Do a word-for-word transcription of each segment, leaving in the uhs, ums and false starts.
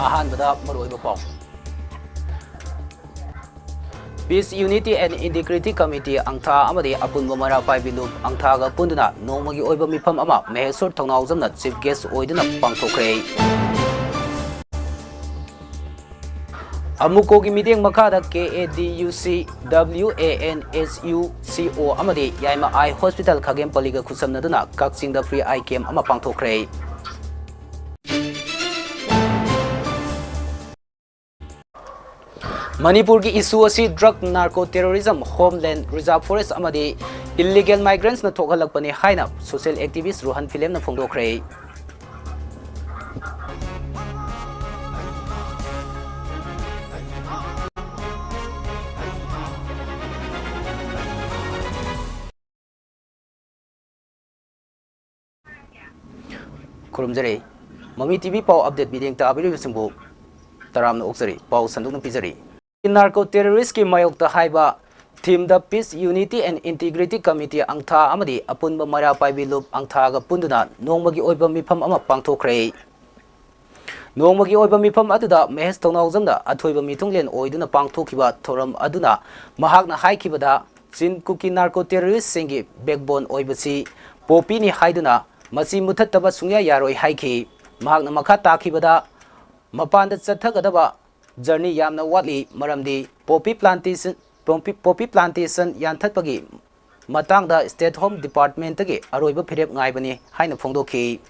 ꯑꯍꯥꯟꯕꯗ ꯃꯔꯨꯑꯣꯏꯕ ꯄꯥꯎ꯫ Peace, Unity and Integrity Committee, ꯑꯪꯊꯥ ꯑꯃꯗꯤ ꯑꯄꯨꯟꯕ ꯃꯩꯔꯥ ꯄꯥꯏꯕꯤ ꯂꯨꯞ ꯑꯪꯊꯥꯒ ꯄꯨꯟꯗꯨꯅ ꯅꯣꯡꯃꯒꯤ ꯑꯣꯏꯕ ꯃꯤꯐꯝ ꯑꯃ ꯃꯍꯦꯁꯣꯔ ꯊꯧꯅꯥꯎꯖꯝꯅ Chief Guest ꯑꯣꯏꯗꯨꯅ ꯄꯥꯡꯊꯣꯛꯈ꯭ꯔꯦ꯫ ꯑꯃꯨꯀꯣꯒꯤ ꯃꯤꯠꯌꯦꯡ ꯃꯈꯥꯗ K A D U C W A N S U C O ꯑꯃꯗꯤ ꯌꯥꯏꯃ Eye Hospital ꯈꯥꯒꯦꯝꯄꯜꯂꯤꯒ ꯈꯨꯠꯁꯝꯅꯗꯨꯅ ꯀꯛꯆꯤꯡꯗ Free Eye Camp ꯑꯃ ꯄꯥꯡꯊꯣꯛꯈ꯭ꯔꯦ꯫ ꯃꯅꯤꯄꯨꯔꯒꯤ issue ꯑꯁꯤ drug, narco, terrorism, homeland, reserve forest ꯑꯃꯗꯤ illegal migrantsꯅ ꯊꯣꯛꯍꯜꯂꯛꯄꯅꯤ ꯍꯥꯏꯅ social activist ꯔꯣꯍꯟ ꯐꯤꯂꯦꯝꯅ ꯐꯣꯡꯗꯣꯛꯈ꯭ꯔꯦ꯫ ꯈꯨꯔꯨꯝꯖꯔꯤ꯫ ꯃꯃꯤ T V ꯄꯥꯎ update ꯃꯤꯠꯌꯦꯡ ꯇꯥꯕꯤꯔꯤꯕꯁꯤꯡꯕꯨ ꯇꯔꯥꯝꯅ ꯑꯣꯛꯆꯔꯤ꯫ ꯄꯥꯎ ꯁꯟꯗꯣꯛꯅ ꯄꯤꯖꯔꯤ꯫ Narco terroristꯀꯤ ꯃꯥꯌꯣꯛꯇ ꯍꯥꯏꯕ themeꯗ Peace, Unity and Integrity Committee ꯑꯪꯊꯥ ꯑꯃꯗꯤ ꯑꯄꯨꯟꯕ ꯃꯩꯔꯥ ꯄꯥꯏꯕꯤ ꯂꯨꯞ ꯑꯪꯊꯥꯒ ꯄꯨꯟꯗꯨꯅ ꯅꯣꯡꯃꯒꯤ ꯑꯣꯏꯕ ꯃꯤꯐꯝ ꯑꯃ ꯄꯥꯡꯊꯣꯛꯈ꯭ꯔꯦ꯫ ꯅꯣꯡꯃꯒꯤ ꯑꯣꯏꯕ ꯃꯤꯐꯝ ꯑꯗꯨꯗ ꯃꯍꯦꯁ ꯊꯧꯅꯥꯎꯖꯝꯅ ꯑꯊꯣꯏꯕ ꯃꯤꯊꯨꯡꯂꯦꯟ ꯑꯣꯏꯗꯨꯅ ꯄꯥꯡꯊꯣꯛꯈꯤꯕ ꯊꯧꯔꯝ ꯑꯗꯨꯅ ꯃꯍꯥꯛꯅ ꯍꯥꯏꯈꯤꯕꯗ, ꯆꯤꯟ ꯀꯨꯀꯤ narco terroristꯁꯤꯡꯒꯤ backbone ꯑꯣꯏꯕꯁꯤ ꯄꯣꯄꯤꯅꯤ ꯍꯥꯏꯗꯨꯅ ꯃꯁꯤ ꯃꯨꯊꯠꯇꯕ ꯁꯨꯡꯌꯥ ꯌꯥꯔꯣꯏ ꯍꯥꯏꯈꯤ꯫ ꯃꯍꯥꯛꯅ ꯃꯈꯥ ꯇꯥꯈꯤꯕꯗ, ꯃꯄꯥꯟꯗ ꯆꯠꯊꯒꯗꯕ journey ꯌꯥꯝꯅ ꯋꯥꯠꯂꯤ, ꯃꯔꯝꯗꯤ poppy plantation, poppy, poppy plantation ꯌꯥꯟꯊꯠꯄꯒꯤ ꯃꯇꯥꯡꯗ State Home Departmentꯇꯒꯤ ꯑꯔꯣꯏꯕ ꯐꯤꯔꯦꯞ ꯉꯥꯏꯕꯅꯤ ꯍꯥꯏꯅ ꯐꯣꯡꯗꯣꯛꯈꯤ꯫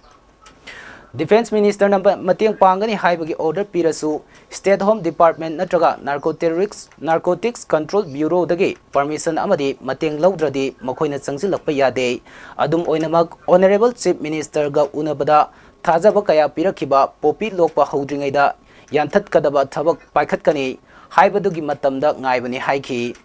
Defence Ministerꯅ ꯃ-, ꯃꯇꯦꯡ ꯄꯥꯡꯒꯅꯤ ꯍꯥꯏꯕꯒꯤ order ꯄꯤꯔꯁꯨ, State Home Department ꯅꯠꯇ꯭ꯔꯒ Narcotics, Narcotics Control Bureauꯗꯒꯤ permission ꯑꯃꯗꯤ ꯃꯇꯦꯡ ꯂꯧꯗ꯭ꯔꯗꯤ ꯃꯈꯣꯏꯅ ꯆꯪꯁꯤꯜꯂꯛꯄ ꯌꯥꯗꯦ꯫ ꯑꯗꯨꯝ ꯑꯣꯏꯅꯃꯛ, Honourable Chief Ministerꯒ ꯎꯅꯕꯗ ꯊꯥꯖꯕ ꯀꯌꯥ ꯄꯤꯔꯛꯈꯤꯕ poppy ꯂꯣꯛꯄ ꯍꯧꯗ꯭ꯔꯤꯉꯩꯗ ꯌꯥꯟꯊꯠꯀꯗꯕ ꯊꯕꯛ ꯄꯥꯏꯈꯠꯀꯅꯤ ꯍꯥꯏꯕꯗꯨꯒꯤ ꯃꯇꯝꯗ ꯉꯥꯏꯕꯅꯤ ꯍꯥꯏꯈꯤ꯫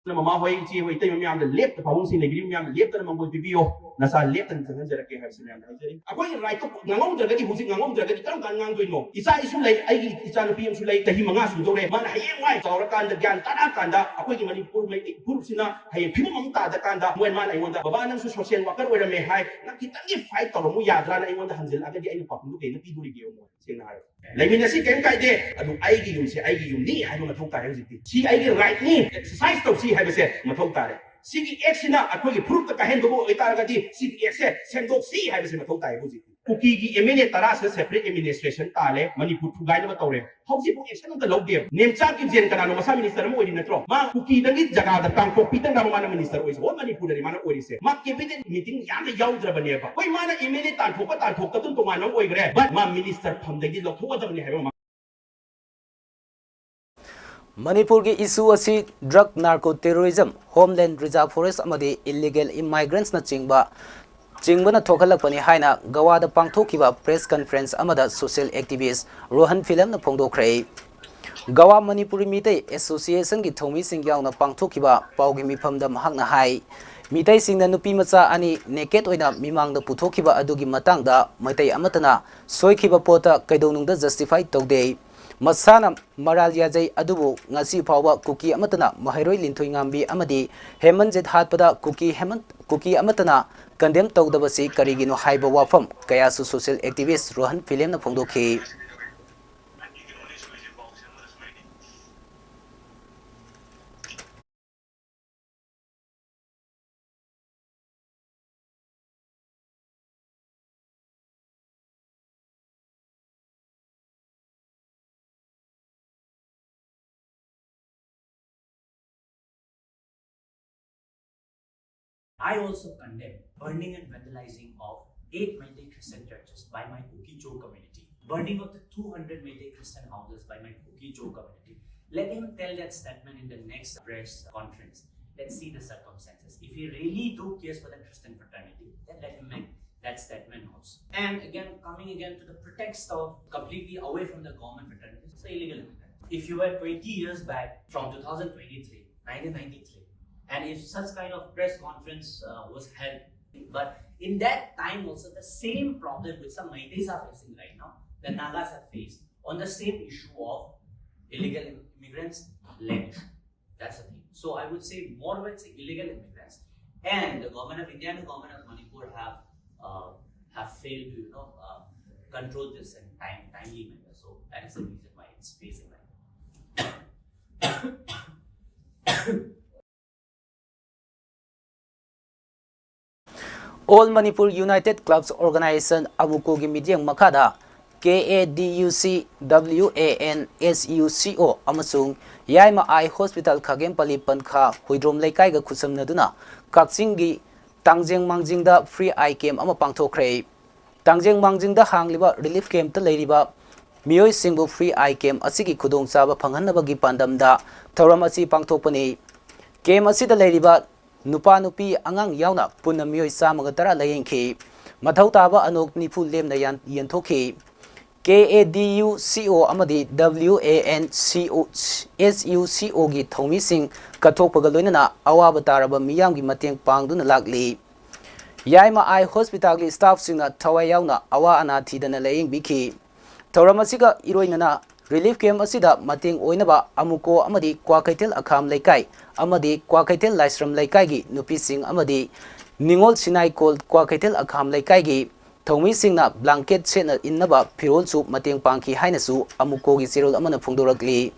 ꯃꯃꯥ ꯍꯣꯏ, ꯏꯆꯦ ꯍꯣꯏ, ꯏꯇꯩꯃ ꯃꯌꯥꯝꯗ ꯂꯦꯞꯇ, ꯄꯥꯕꯨꯡꯁꯤꯡ ꯂꯩꯕꯤꯔꯤꯕ ꯃꯌꯥꯝꯗ ꯂꯦꯞꯇꯅ ꯃꯪꯒꯣꯜ ꯄꯤꯕꯤꯌꯣ꯫ ꯅꯆꯥ ꯂꯦꯞꯇꯅ ꯆꯪꯍꯟꯖꯔꯛꯀꯦ ꯍꯥꯏꯕꯁꯤ ꯃꯌꯥꯝꯗ ꯍꯥꯏꯖꯔꯤ꯫ ꯑꯩꯈꯣꯏꯒꯤ ꯔꯥꯏꯠꯇꯣ ꯉꯥꯡꯍꯧꯗ꯭ꯔꯒꯗꯤ, ꯍꯧꯖꯤꯛ ꯉꯥꯡꯍꯧꯗ꯭ꯔꯒꯗꯤ ꯀꯔꯝ ꯀꯥꯟꯗ ꯉꯥꯡꯗꯣꯏꯅꯣ? ꯏꯆꯥ ꯏꯁꯨ ꯂꯩ, ꯑꯩꯒꯤ ꯏꯆꯥ ꯅꯨꯄꯤ ꯑꯃꯁꯨ ꯂꯩ, ꯆꯍꯤ ꯃꯉꯥ ꯁꯨꯗꯧꯔꯦ꯫ ꯃꯥꯅ ꯍꯌꯦꯡꯋꯥꯏ ꯆꯥꯎꯔꯀꯥꯟꯗ, ꯒ꯭ꯌꯥꯟ ꯇꯥꯔꯛꯑꯀꯥꯟꯗ, ꯑꯩꯈꯣꯏꯒꯤ ꯃꯅꯤꯄꯨꯔ ꯃꯩꯇꯩ ꯐꯨꯔꯨꯞꯁꯤꯅ ꯍꯌꯦꯡ ꯐꯤꯕꯝ ꯑꯃ ꯇꯥꯗꯀꯥꯟꯗ, ꯃꯣꯏ, ꯃꯥꯅ ꯑꯩꯉꯣꯟꯗ, "ꯕꯕꯥ, ꯅꯪꯁꯨ ꯁꯣꯁꯤꯌꯦꯜ ꯋꯥꯀꯔ ꯑꯣꯏꯔꯝꯃꯦ" ꯍꯥꯏ, "ꯅꯪ ꯈꯤꯇꯪꯗꯤ ꯐꯥꯏꯠ ꯇꯧꯔꯝꯃꯨ ꯌꯥꯗ꯭ꯔꯥꯅ?" ꯑꯩꯉꯣꯟꯗ ꯍꯟꯖꯤꯜꯂꯛꯑꯒꯗꯤ ꯑꯩꯅ ꯄꯥꯎꯈꯨꯝꯗꯨ ꯀꯩꯅ ꯄꯤꯗꯣꯔꯤꯒꯦ? ꯃꯣꯏ ꯁꯦꯡꯅ ꯍꯥꯏꯔꯣ꯫ ꯂꯩꯃꯤꯟꯅꯁꯤ, ꯀꯩꯝ ꯀꯥꯏꯗꯦ, ꯑꯗꯨ ꯑꯩꯒꯤ ꯌꯨꯝꯁꯦ ꯑꯩꯒꯤ ꯌꯨꯝꯅꯤ ꯍꯥꯏꯕ ꯃꯊꯧ ꯇꯥꯏ꯫ ꯍꯧꯖꯤꯛꯇꯤ ꯁꯤ ꯑꯩꯒꯤ ꯔꯥꯏꯠꯅꯤ, ꯑꯦꯛꯁꯔꯁꯥꯏꯁ ꯇꯧꯁꯤ ꯍꯥꯏꯕꯁꯦ ꯃꯊꯧ ꯇꯥꯔꯦ꯫ ꯁꯤꯒꯤ ꯑꯦꯛꯁꯤꯅ ꯑꯩꯈꯣꯏꯒꯤ ꯐꯨꯔꯨꯞꯇ ꯀꯥꯏꯍꯟꯗꯧꯕ ꯑꯣꯏꯇꯥꯔꯒꯗꯤ, ꯁꯤꯒꯤ ꯑꯦꯛꯁꯦ ꯁꯦꯝꯗꯣꯛꯁꯤ ꯍꯥꯏꯕꯁꯦ ꯃꯊꯧ ꯇꯥꯏ꯫ ꯍꯧꯖꯤꯛꯇꯤ ꯀꯨꯀꯤꯒꯤ ꯑꯦꯝ ꯑꯦꯜ ꯑꯦ ꯇꯔꯥꯁꯦ ꯁꯦꯄꯔꯦꯠ ꯑꯦꯗꯃꯤꯅꯤꯁꯇ꯭ꯔꯦꯁꯟ ꯇꯥꯜꯂꯦ, ꯃꯅꯤꯄꯨꯔ ꯊꯨꯒꯥꯏꯅꯕ ꯇꯧꯔꯦ꯫ ꯍꯧꯖꯤꯛꯐꯥꯎ ꯑꯦꯛꯁꯟ ꯑꯝꯇ ꯂꯧꯗꯦꯕ꯫ ꯅꯦꯝꯆꯥ ꯀꯤꯞꯖꯦꯟ ꯀꯅꯥꯅꯣ? ꯃꯁꯥ ꯃꯤꯅꯤꯁꯇꯔ ꯑꯃ ꯑꯣꯏꯔꯤ ꯅꯠꯇ꯭ꯔꯣ? ꯃꯥ ꯀꯨꯀꯤꯗꯒꯤ ꯖꯒꯥꯗ, ꯀꯥꯡꯄꯣꯛꯄꯤꯗꯪ ꯃꯥꯅ ꯃꯤꯅꯤꯁꯇꯔ ꯑꯣꯏꯔꯤꯁꯦ, ꯍꯣꯜ ꯃꯅꯤꯄꯨꯔꯗꯅꯤ ꯃꯥꯅ ꯑꯣꯏꯔꯤꯁꯦ꯫ ꯃꯥ ꯀꯦꯕꯤꯅꯦꯠ ꯃꯤꯇꯤꯡ ꯌꯥꯝꯅ ꯌꯥꯎꯗ꯭ꯔꯕꯅꯦꯕ꯫ ꯍꯣꯏ, ꯃꯥꯅ ꯑꯦꯝ ꯑꯦꯜ ꯑꯦ ꯇꯥꯟꯊꯣꯛꯄ ꯇꯥꯟꯊꯣꯛꯇꯕꯗꯨ ꯇꯣꯉꯥꯟꯅ ꯑꯃ ꯑꯣꯏꯈ꯭ꯔꯦ, ꯕꯠ ꯃꯥ ꯃꯤꯅꯤꯁꯇꯔ ꯐꯝꯗꯒꯤ ꯂꯧꯊꯣꯛꯀꯗꯕꯅꯤ ꯍꯥꯏꯕ ꯑꯃ꯫ ꯃꯅꯤꯄꯨꯔꯒꯤ ꯏꯁꯨ ꯑꯁꯤ drug narco terrorism, ꯍꯣꯝꯂꯦꯟꯗ reserve forest ꯑꯃꯗꯤ ꯏꯜꯂꯤꯒꯦꯜ ꯏꯃꯥꯏꯒ꯭ꯔꯦꯟꯠꯁꯅꯆꯤꯡꯕ ꯆꯤꯡꯕꯅ ꯊꯣꯛꯍꯜꯂꯛꯄꯅꯤ ꯍꯥꯏꯅ ꯒꯋꯥꯗ ꯄꯥꯡꯊꯣꯛꯈꯤꯕ ꯄ꯭ꯔꯦꯁ ꯀꯟꯐꯔꯦꯟꯁ ꯑꯃꯗ ꯁꯣꯁꯤꯌꯦꯜ ꯑꯦꯛꯇꯤꯚꯤꯁ꯭ꯠ ꯔꯣꯍꯟ ꯐꯤꯂꯝꯅ ꯐꯣꯡꯗꯣꯛꯈ꯭ꯔꯦ꯫ ꯒꯋꯥ ꯃꯅꯤꯄꯨꯔꯤ ꯃꯤꯇꯩ ꯑꯦꯁꯣꯁꯤꯌꯦꯁꯟꯒꯤ ꯊꯧꯃꯤꯁꯤꯡ ꯌꯥꯎꯅ ꯄꯥꯡꯊꯣꯛꯈꯤꯕ ꯄꯥꯎꯒꯤ ꯃꯤꯐꯝꯗ ꯃꯍꯥꯛꯅ ꯍꯥꯏ, ꯃꯤꯇꯩꯁꯤꯡꯅ ꯅꯨꯄꯤ ꯃꯆꯥ ꯑꯅꯤ ꯅꯦꯀꯦꯠ ꯑꯣꯏꯅ ꯃꯤꯃꯥꯡꯗ ꯄꯨꯊꯣꯛꯈꯤꯕ ꯑꯗꯨꯒꯤ ꯃꯇꯥꯡꯗ ꯃꯩꯇꯩ ꯑꯃꯠꯇꯅ ꯁꯣꯏꯈꯤꯕ ꯄꯣꯠꯇ ꯀꯩꯗꯧꯅꯨꯡꯗ ꯖꯁꯇꯤꯐꯥꯏ ꯇꯧꯗꯦ꯫ ꯃꯁꯥꯅ ꯃꯔꯥꯜ ꯌꯥꯖꯩ, ꯑꯗꯨꯕꯨ ꯉꯁꯤ ꯐꯥꯎꯕ ꯀꯨꯀꯤ ꯑꯃꯠꯇꯅ ꯃꯍꯩꯔꯣꯏ ꯂꯤꯟꯊꯣꯏꯉꯥꯝꯕꯤ ꯑꯃꯗꯤ ꯍꯦꯃꯟꯖꯤꯠ ꯍꯥꯠꯄꯗ ꯀꯨꯀꯤ ꯍꯦꯃꯟ-, ꯀꯨꯀꯤ ꯑꯃꯠꯇꯅ ꯀꯟꯗꯦꯝ ꯇꯧꯗꯕꯁꯤ ꯀꯔꯤꯒꯤꯅꯣ ꯍꯥꯏꯕ ꯋꯥꯐꯝ ꯀꯌꯥꯁꯨ ꯁꯣꯁꯤꯌꯦꯜ ꯑꯦꯛꯇꯤꯚꯤꯁ꯭ꯠ ꯔꯣꯍꯟ ꯐꯤꯂꯦꯝꯅ ꯐꯣꯡꯗꯣꯛꯈꯤ꯫ I also condemn burning and vandalizing of eight Meitei Christian churches by my Kuki-Zo community, burning of the two hundred Meitei Christian houses by my Kuki-Zo community. Let him tell that statement in the next press conference. Let's see the circumstances. If he really do cares for the Christian fraternity, then let him make that statement also. And again, coming again to the pretext of completely away from the government fraternity, it's an illegal immigrant. If you were twenty years back, from two thousand twenty-three, nineteen ninety-three. And if such kind of press conference uh, was held, but in that time also the same problem which the Meiteis are facing right now, the Nagas have faced on the same issue of illegal immigrants, land issue. That's the thing. So I would say more with illegal immigrants, and the government of India and the government of Manipur have uh, have failed to you know uh, control this in time timely manner. So that is the reason why it's facing like that. All Manipur United Clubs Organization, ꯑꯃꯨꯀꯣꯒꯤ ꯃꯤꯠꯌꯦꯡ ꯃꯈꯥꯗ KADUC, WANSUCO ꯑꯃꯁꯨꯡ ꯌꯥꯏꯃ ꯑꯥꯏ hospital ꯈꯥꯒꯦꯝꯄꯜꯂꯤ ꯄꯟꯈꯥ Huidrom ꯂꯩꯀꯥꯏꯒ ꯈꯨꯠꯁꯝꯅꯗꯨꯅ ꯀꯛꯆꯤꯡꯒꯤ ꯇꯥꯡꯖꯦꯡ ꯃꯥꯡꯖꯤꯡꯗ free eye camp ꯑꯃ ꯄꯥꯡꯊꯣꯛꯈ꯭ꯔꯦ꯫ ꯇꯥꯡꯖꯦꯡ ꯃꯥꯡꯖꯤꯡꯗ ꯍꯥꯡꯂꯤꯕ relief camp ꯇ ꯂꯩꯔꯤꯕ ꯃꯤꯑꯣꯏꯁꯤꯡꯕꯨ free eye camp ꯑꯁꯤꯒꯤ ꯈꯨꯗꯣꯡꯆꯥꯕ ꯐꯪꯍꯟꯅꯕꯒꯤ ꯄꯥꯟꯗꯝꯗ ꯊꯧꯔꯝ ꯑꯁꯤ ꯄꯥꯡꯊꯣꯛꯄꯅꯤ꯫ Camp ꯑꯁꯤꯗ ꯂꯩꯔꯤꯕ ꯅꯨꯄꯥ ꯅꯨꯄꯤ ꯑꯉꯥꯡ ꯌꯥꯎꯅ ꯄꯨꯟꯅ ꯃꯤꯑꯣꯏ ꯆꯥꯝꯃꯒ ꯇꯔꯥ ꯂꯥꯌꯦꯡꯈꯤ꯫ ꯃꯊꯧ ꯇꯥꯕ ꯑꯅꯣꯛ ꯅꯤꯐꯨ ꯂꯦꯝꯅ ꯌꯥꯟ-, ꯌꯦꯟꯊꯣꯛꯈꯤ꯫ KADUCO ꯑꯃꯗꯤ WANSUCO ꯒꯤ ꯊꯧꯃꯤꯁꯤꯡ ꯀꯠꯊꯣꯛꯄꯒ ꯂꯣꯏꯅꯅ ꯑꯋꯥꯕ ꯇꯥꯔꯕ ꯃꯤꯌꯥꯝꯒꯤ ꯃꯇꯦꯡ ꯄꯥꯡꯗꯨꯅ ꯂꯥꯛꯂꯤ꯫ ꯌꯥꯏꯃ ꯑꯥꯏ ꯍꯣꯁꯄꯤꯇꯥꯜꯒꯤ staff ꯁꯤꯡꯅ ꯊꯋꯥꯏ ꯌꯥꯎꯅ ꯑꯋꯥ ꯑꯅꯥ ꯊꯤꯗꯅ ꯂꯥꯌꯦꯡꯕꯤꯈꯤ꯫ ꯊꯧꯔꯝ ꯑꯁꯤꯒ ꯏꯔꯣꯏꯅꯅ relief camp ꯑꯁꯤꯗ ꯃꯇꯦꯡ ꯑꯣꯏꯅꯕ ꯑꯃꯨꯀꯣ ꯑꯃꯗꯤ ꯀ꯭ꯋꯥꯀꯩꯊꯦꯜ ꯑꯈꯥꯝ ꯂꯩꯀꯥꯏ ꯑꯃꯗꯤ ꯀ꯭ꯋꯥꯀꯩꯊꯦꯜ ꯂꯥꯏꯁ꯭ꯔꯝ ꯂꯩꯀꯥꯏꯒꯤ ꯅꯨꯄꯤꯁꯤꯡ ꯑꯃꯗꯤ ꯅꯤꯉꯣꯜ ꯁꯤꯅꯥꯏꯀꯣꯜ ꯀ꯭ꯋꯥꯀꯩꯊꯦꯜ ꯑꯈꯥꯝ ꯂꯩꯀꯥꯏꯒꯤ ꯊꯧꯃꯤꯁꯤꯡꯅ blanket ꯁꯦꯠꯅ ꯏꯟꯅꯕ ꯐꯤꯔꯣꯜꯁꯨ ꯃꯇꯦꯡ ꯄꯥꯡꯈꯤ ꯍꯥꯏꯅꯁꯨ ꯑꯃꯨꯀꯣꯒꯤ ꯆꯦꯔꯣꯜ ꯑꯃꯅ ꯐꯣꯡꯗꯣꯔꯛꯂꯤ꯫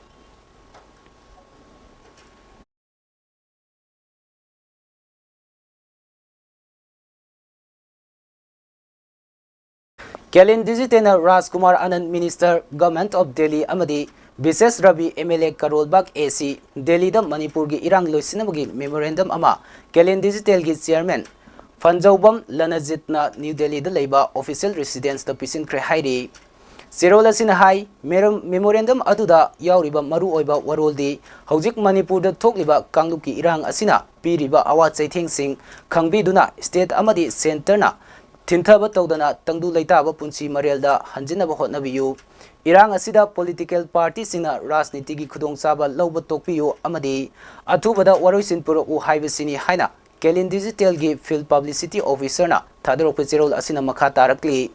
ꯀꯦꯂꯤꯟ ꯗꯤꯖꯤꯇꯦꯜꯅ ꯔꯥꯖꯀꯨꯃꯥꯔ ꯑꯅꯟ, Minister, Government of Delhi, ꯑꯃꯗꯤ ꯕꯤꯁꯦꯁ ꯔꯕꯤ, MLA, ꯀꯔꯣꯜꯕꯥꯒ, AC, ꯗꯦꯜꯂꯤꯗ ꯃꯅꯤꯄꯨꯔꯒꯤ ꯏꯔꯥꯡ ꯂꯣꯏꯁꯤꯟꯅꯕꯒꯤ memorandum ꯑꯃ ꯀꯦꯂꯤꯟ ꯗꯤꯖꯤꯇꯦꯜꯒꯤ chairman ꯐꯟꯖꯧꯕꯝ ꯂꯅꯖꯤꯠꯅ ꯅ꯭ꯌꯨ ꯗꯦꯜꯂꯤꯗ ꯂꯩꯕ official residence ꯇ ꯄꯤꯁꯤꯟꯈ꯭ꯔꯦ ꯍꯥꯏꯔꯤ꯫ ꯆꯦꯔꯣꯜ ꯑꯁꯤꯅ ꯍꯥꯏ, ꯃꯦꯔꯝ-, memorandum ꯑꯗꯨꯗ ꯌꯥꯎꯔꯤꯕ ꯃꯔꯨꯑꯣꯏꯕ ꯋꯥꯔꯣꯜꯗꯤ ꯍꯧꯖꯤꯛ ꯃꯅꯤꯄꯨꯔꯗ ꯊꯣꯛꯂꯤꯕ ꯀꯥꯡꯂꯨꯞꯀꯤ ꯏꯔꯥꯡ ꯑꯁꯤꯅ ꯄꯤꯔꯤꯕ ꯑꯋꯥ ꯆꯩꯊꯦꯡꯁꯤꯡ ꯈꯪꯕꯤꯗꯨꯅ state ꯑꯃꯗꯤ centre ꯅ ꯊꯤꯟꯊꯕ ꯇꯧꯗꯅ ꯇꯪꯗꯨ ꯂꯩꯇꯥꯕ ꯄꯨꯟꯁꯤ ꯃꯔꯦꯜꯗ ꯍꯟꯖꯤꯟꯅꯕ ꯍꯣꯠꯅꯕꯤꯌꯨ꯫ ꯏꯔꯥꯡ ꯑꯁꯤꯗ political partyꯁꯤꯡꯅ ꯔꯥꯖꯅꯤꯇꯤꯒꯤ ꯈꯨꯗꯣꯡꯆꯥꯕ ꯂꯧꯕ ꯇꯣꯛꯄꯤꯌꯨ ꯑꯃꯗꯤ ꯑꯊꯨꯕꯗ ꯋꯥꯔꯣꯏꯁꯤꯟ ꯄꯨꯔꯛꯎ ꯍꯥꯏꯕꯁꯤꯅꯤ ꯍꯥꯏꯅ Kalyan Digitalꯒꯤ field publicity officerꯅ ꯊꯥꯗꯣꯔꯛꯄ ꯆꯦꯔꯣꯜ ꯑꯁꯤꯅ ꯃꯈꯥ ꯇꯥꯔꯛꯂꯤ꯫